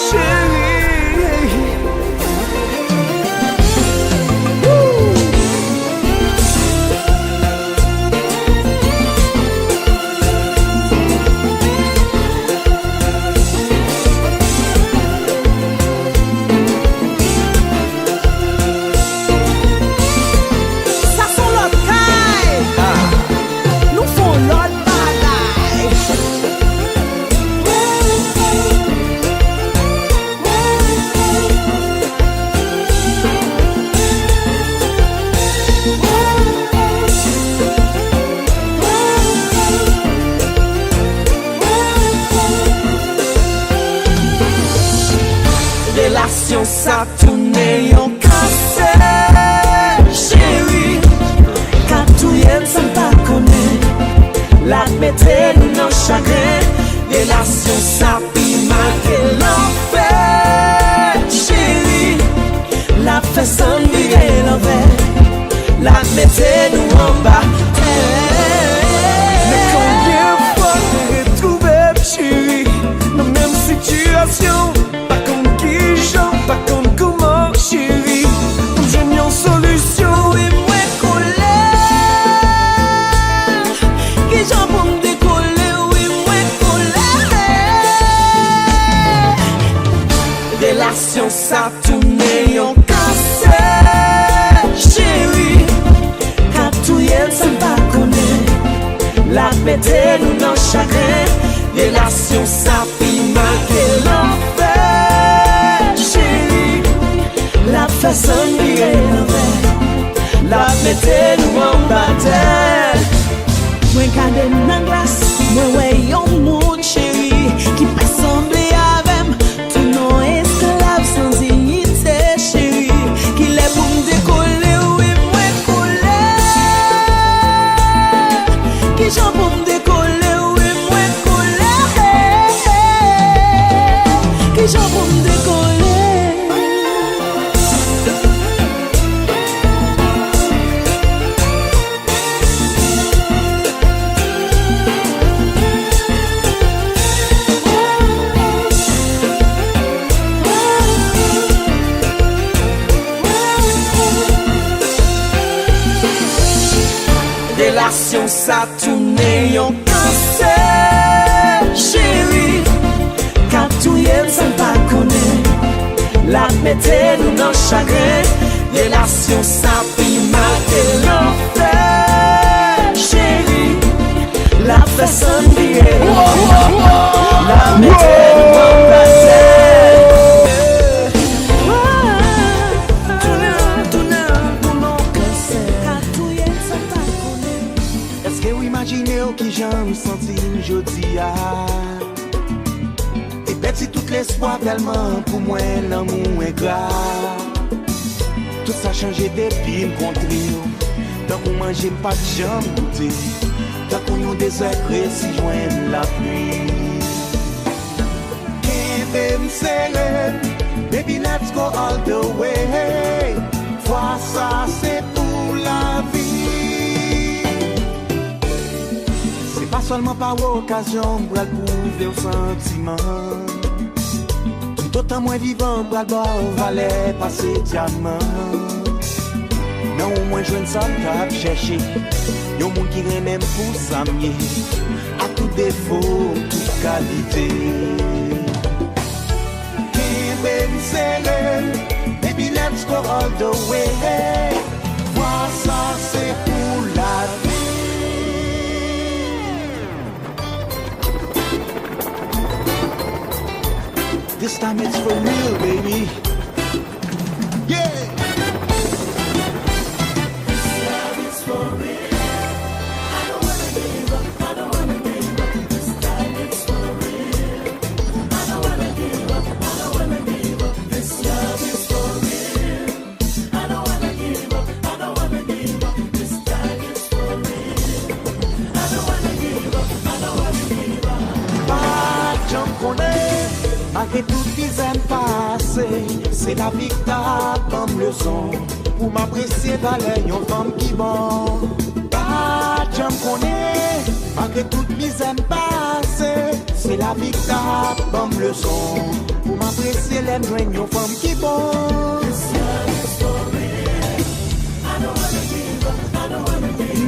Cheri. Sa se yon lòt kay. Nou fè yon lòt bagay. Relasyon sa tounen yon kansè, cheri. Ka touye m san m pa konnen. L ap mete nou nan chagren. Relasyon sa pi mal ke lanfè, cheri. L ap fè san n vire lanvè. L ap mete nou anba tè. Men konbyen fwa te retwouve m, cheri, nan menm sitiyasyon. Pa konn kijan, pa konn kouman, cheri, pou m jwenn yon solisyon. Wi, mwen kolè. Kijan pou m dekole? Wi, mwen kolè. Relasyon sa tounen yon kansè, cheri. Ka touye m san m pa konnen. L ap mete nou nan chagren. Relasyon sa pi mal ke lanfè, cheri. L ap fè san n vire lanvè. L ap mete nou anba tè. Mwen gade m nan glas, mwen wè yon moun, cheri, ki pa sanble avè m. Tounen esklav san diyite, cheri. Kilè pou m dekole? Wi, mwen kolè. Kijan pou m dekole? Wi, mwen kolè. Kijan pou m dekole? Relasyon sa tounen yon kansè, cheri. K ap touye m san m pa konnen. L ap mete nou nan chagren. Relasyon sa pi mal ke lanfè, cheri. L ap fè san n vire. L ap mete nou anba tè. Tounen, tounen, tounen, kansè. K ap touye m san m pa konnen. Èske w imajine w kijan m santi m jodi a? E pèdi tout lespwa tèlman pou mwen lanmou engra. Tout sa chanje depi m kontre w. Tankou manje m pa t janm goute. Tankou yon dezè kresi jwenn lapli. Kenbe m sere, baby, let's go all the way. Fwa sa se pou lavi. Se pa sèlman pa okazyon m pral pwouve w santiman. Toutotan mwen vivan, m pral ba w valè pase dyaman. Nan ou mwen jwenn sa m t ap chèche. Yon moun ki renmen m pou sa m ye. Ak tout defo m, tout kalite. Kenbe m sere, baby, let's go all the way. Fwa sa se pou lavi. This time it's for real, baby. Yeah. Pa janm konnen, malgre tout mizè m pase, se lavi k ta ban m leson pou m apresye valè yon fanm ki bon. Pa janm konnen, malgre tout mizè m pase, Lavi k ta ban m leson pou m apresye lè m jwenn yon fanm ki bon.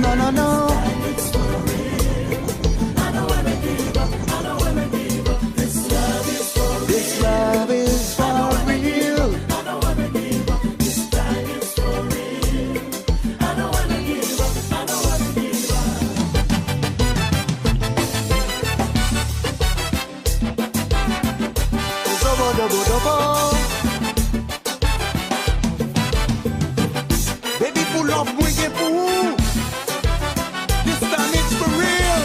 Non, non, non. This love is for real. Baby, pou love mwen gen pou ou. This time it's for real.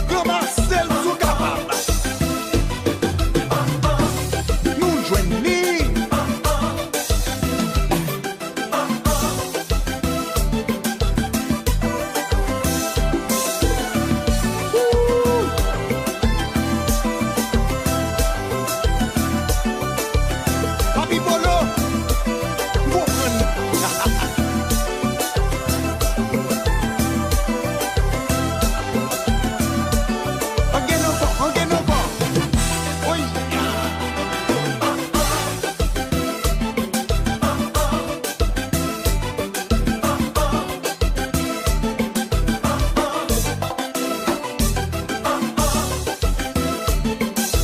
Gran Masèl sou kapab. Nou jwenn li. Papi Polo, m konprann. Ann gen ankò, ann gen ankò. Oy!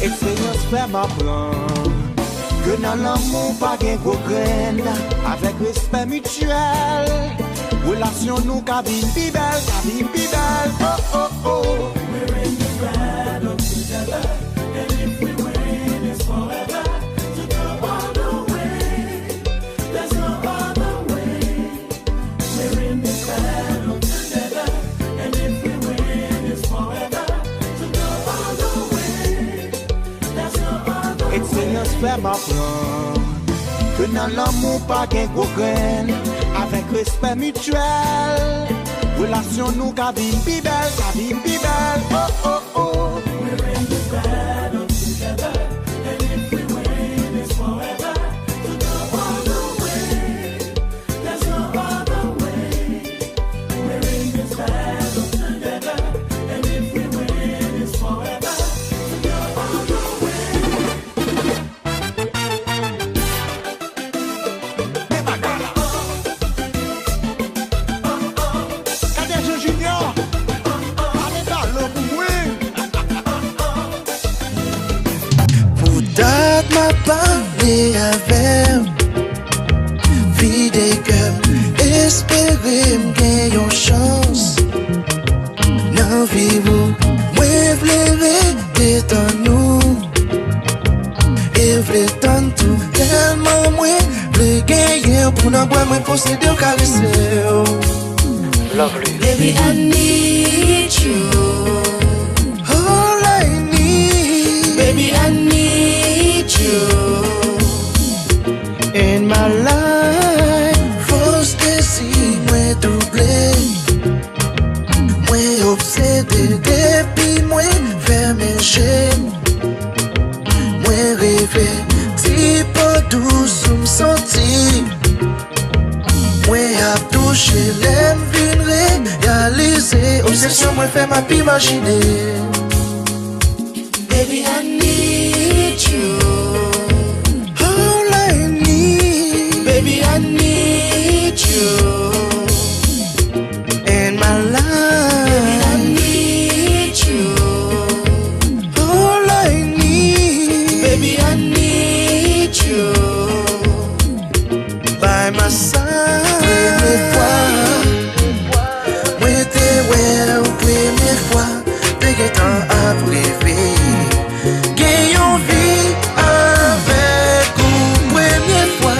Eksperyans fè m aprann ke nan lanmou pa gen gwo grenn. Avèk respè mityèl, relasyon nou ka vin pi bèl, ka vin pi bèl. Oh, oh, oh. Eksperyans fè m aprann ke nan lanmou pa gen gwo grenn. Avèk respè mityèl, relasyon nou ka vin pi bèl, ka vin pi bèl. Oh, oh, oh. Men bagay la. Kadejan Junior, ale balon pou mwen. Pou dat m ap pale avè w, vide kè m, espere m gen yon chans nan vi w. Mwen vle rete tann ou, e vle tann tou. Tèlman mwen vle genyen w pou nan bra mwen posede w, karese w. Lovely. Baby, I need you. All I need. Baby, I need you. In my life, fòs dezi mwen double. Mwen obsede depi mwen fèmen je m. Mwen reve ti po dous ou m santi. Mwen ap touche lè m vin reyalize. Obsesyon mwen fè m ap imajine. Baby, I need you. All I need. Baby, I need you. In my life. Baby, I need you. All I need. Baby, I need you. By my side. Premye fwa mwen te wè w, premye fwa te gentan ap reve. Gen yon vi avèk ou, premye fwa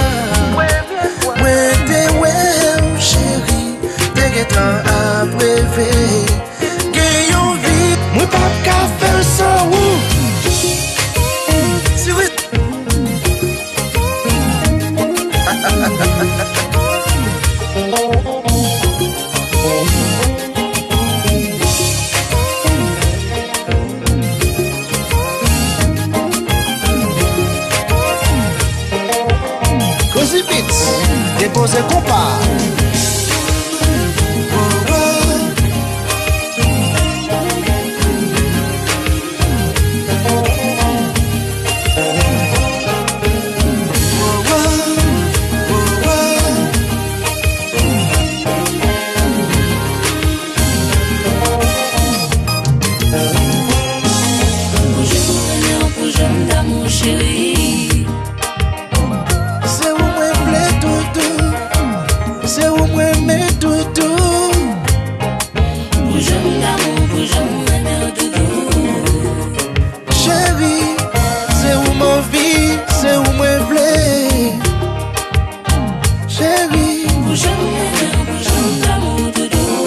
mwen te wè w, cheri, te gentan ap reve. Gen yon vi, mwen p ap ka fè l san ou. Si w Cozy Beats. Depoze konpa. Pou jan m renmen w, pou jan m damou, cheri. Se ou mwen vle, doudou. Se ou mwen renmen, doudou. Pou jan m damou, pou jan m renmen w, doudou. Cheri, se ou m anvi, se ou mwen vle. Cheri, pou jan m renmen w, pou jan m damou, doudou.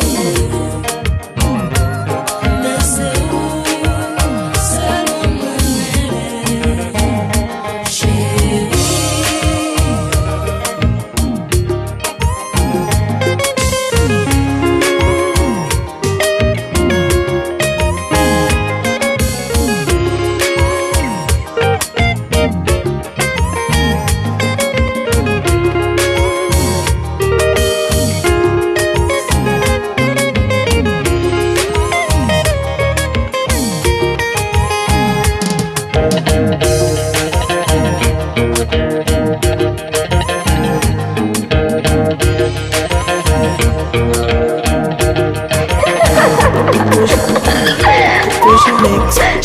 Men se ou sèlman mwen renmen, cheri.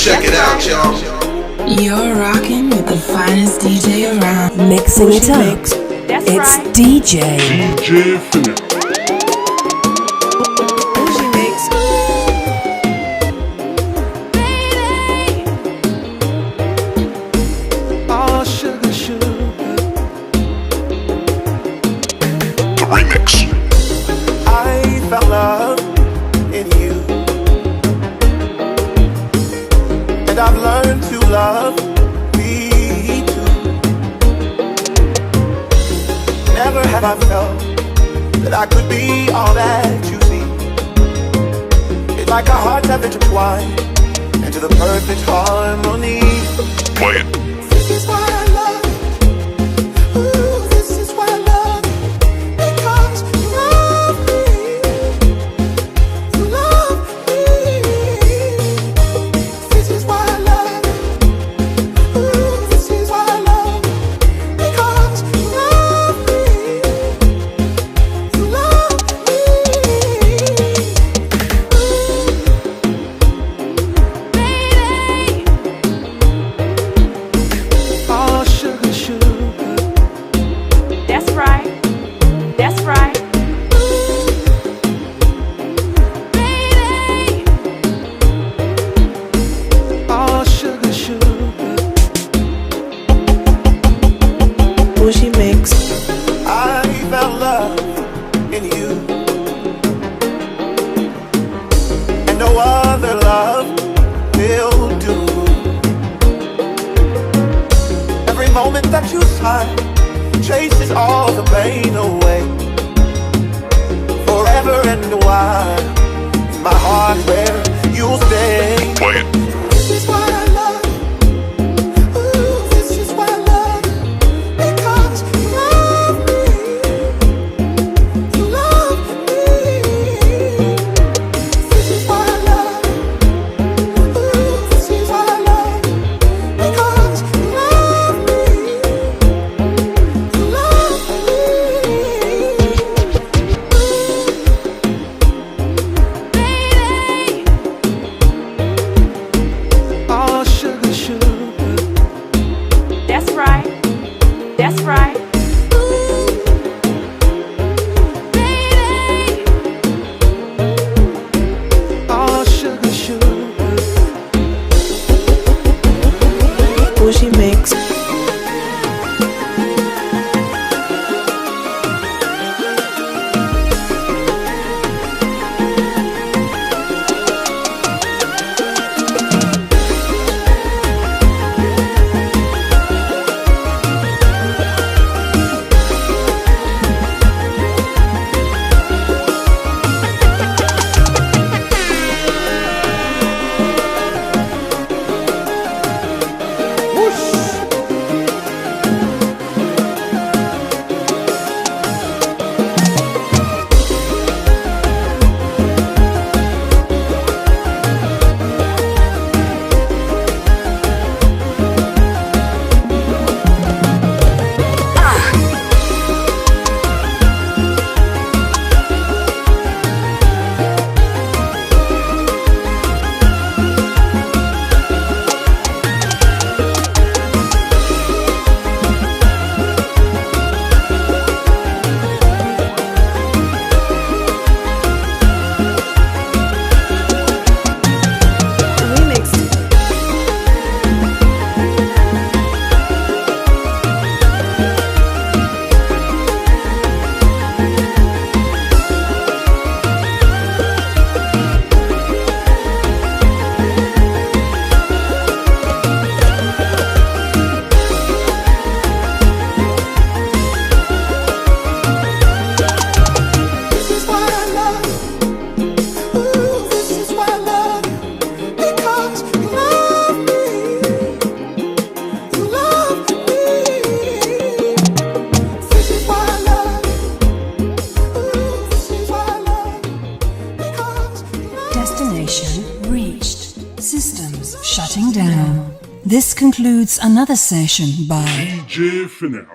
Check it out, y'all. You're rocking with the finest D J around. Mixing it up. It's D J. D J Philip. The remix. I found love in you, and I've learned to love me too. Never have I felt that I could be all that you see. It's like our hearts have intertwined into the perfect harmony. Play it. This is why I love you. Ooh, this is why I love you. Because you love me. You love me. This is why I love you. Ooh, this is why I love you. Because you love me. You love me. Ooh. Baby. Oh, sugar, sugar. That's right. That's right. Baby. Oh, sugar, sugar. Bougie Mix. I found love in you, and no other love will do. Every moment that you smile chases all the pain away. Forever and a while, in my heart where you'll stay. Play it. This is why I love you. Ooh, this is why I love you. Because you love me. You love me. This is why I love you. Ooh, this is why I love you. Because you love me. You love me. This concludes another session by D J Fenel.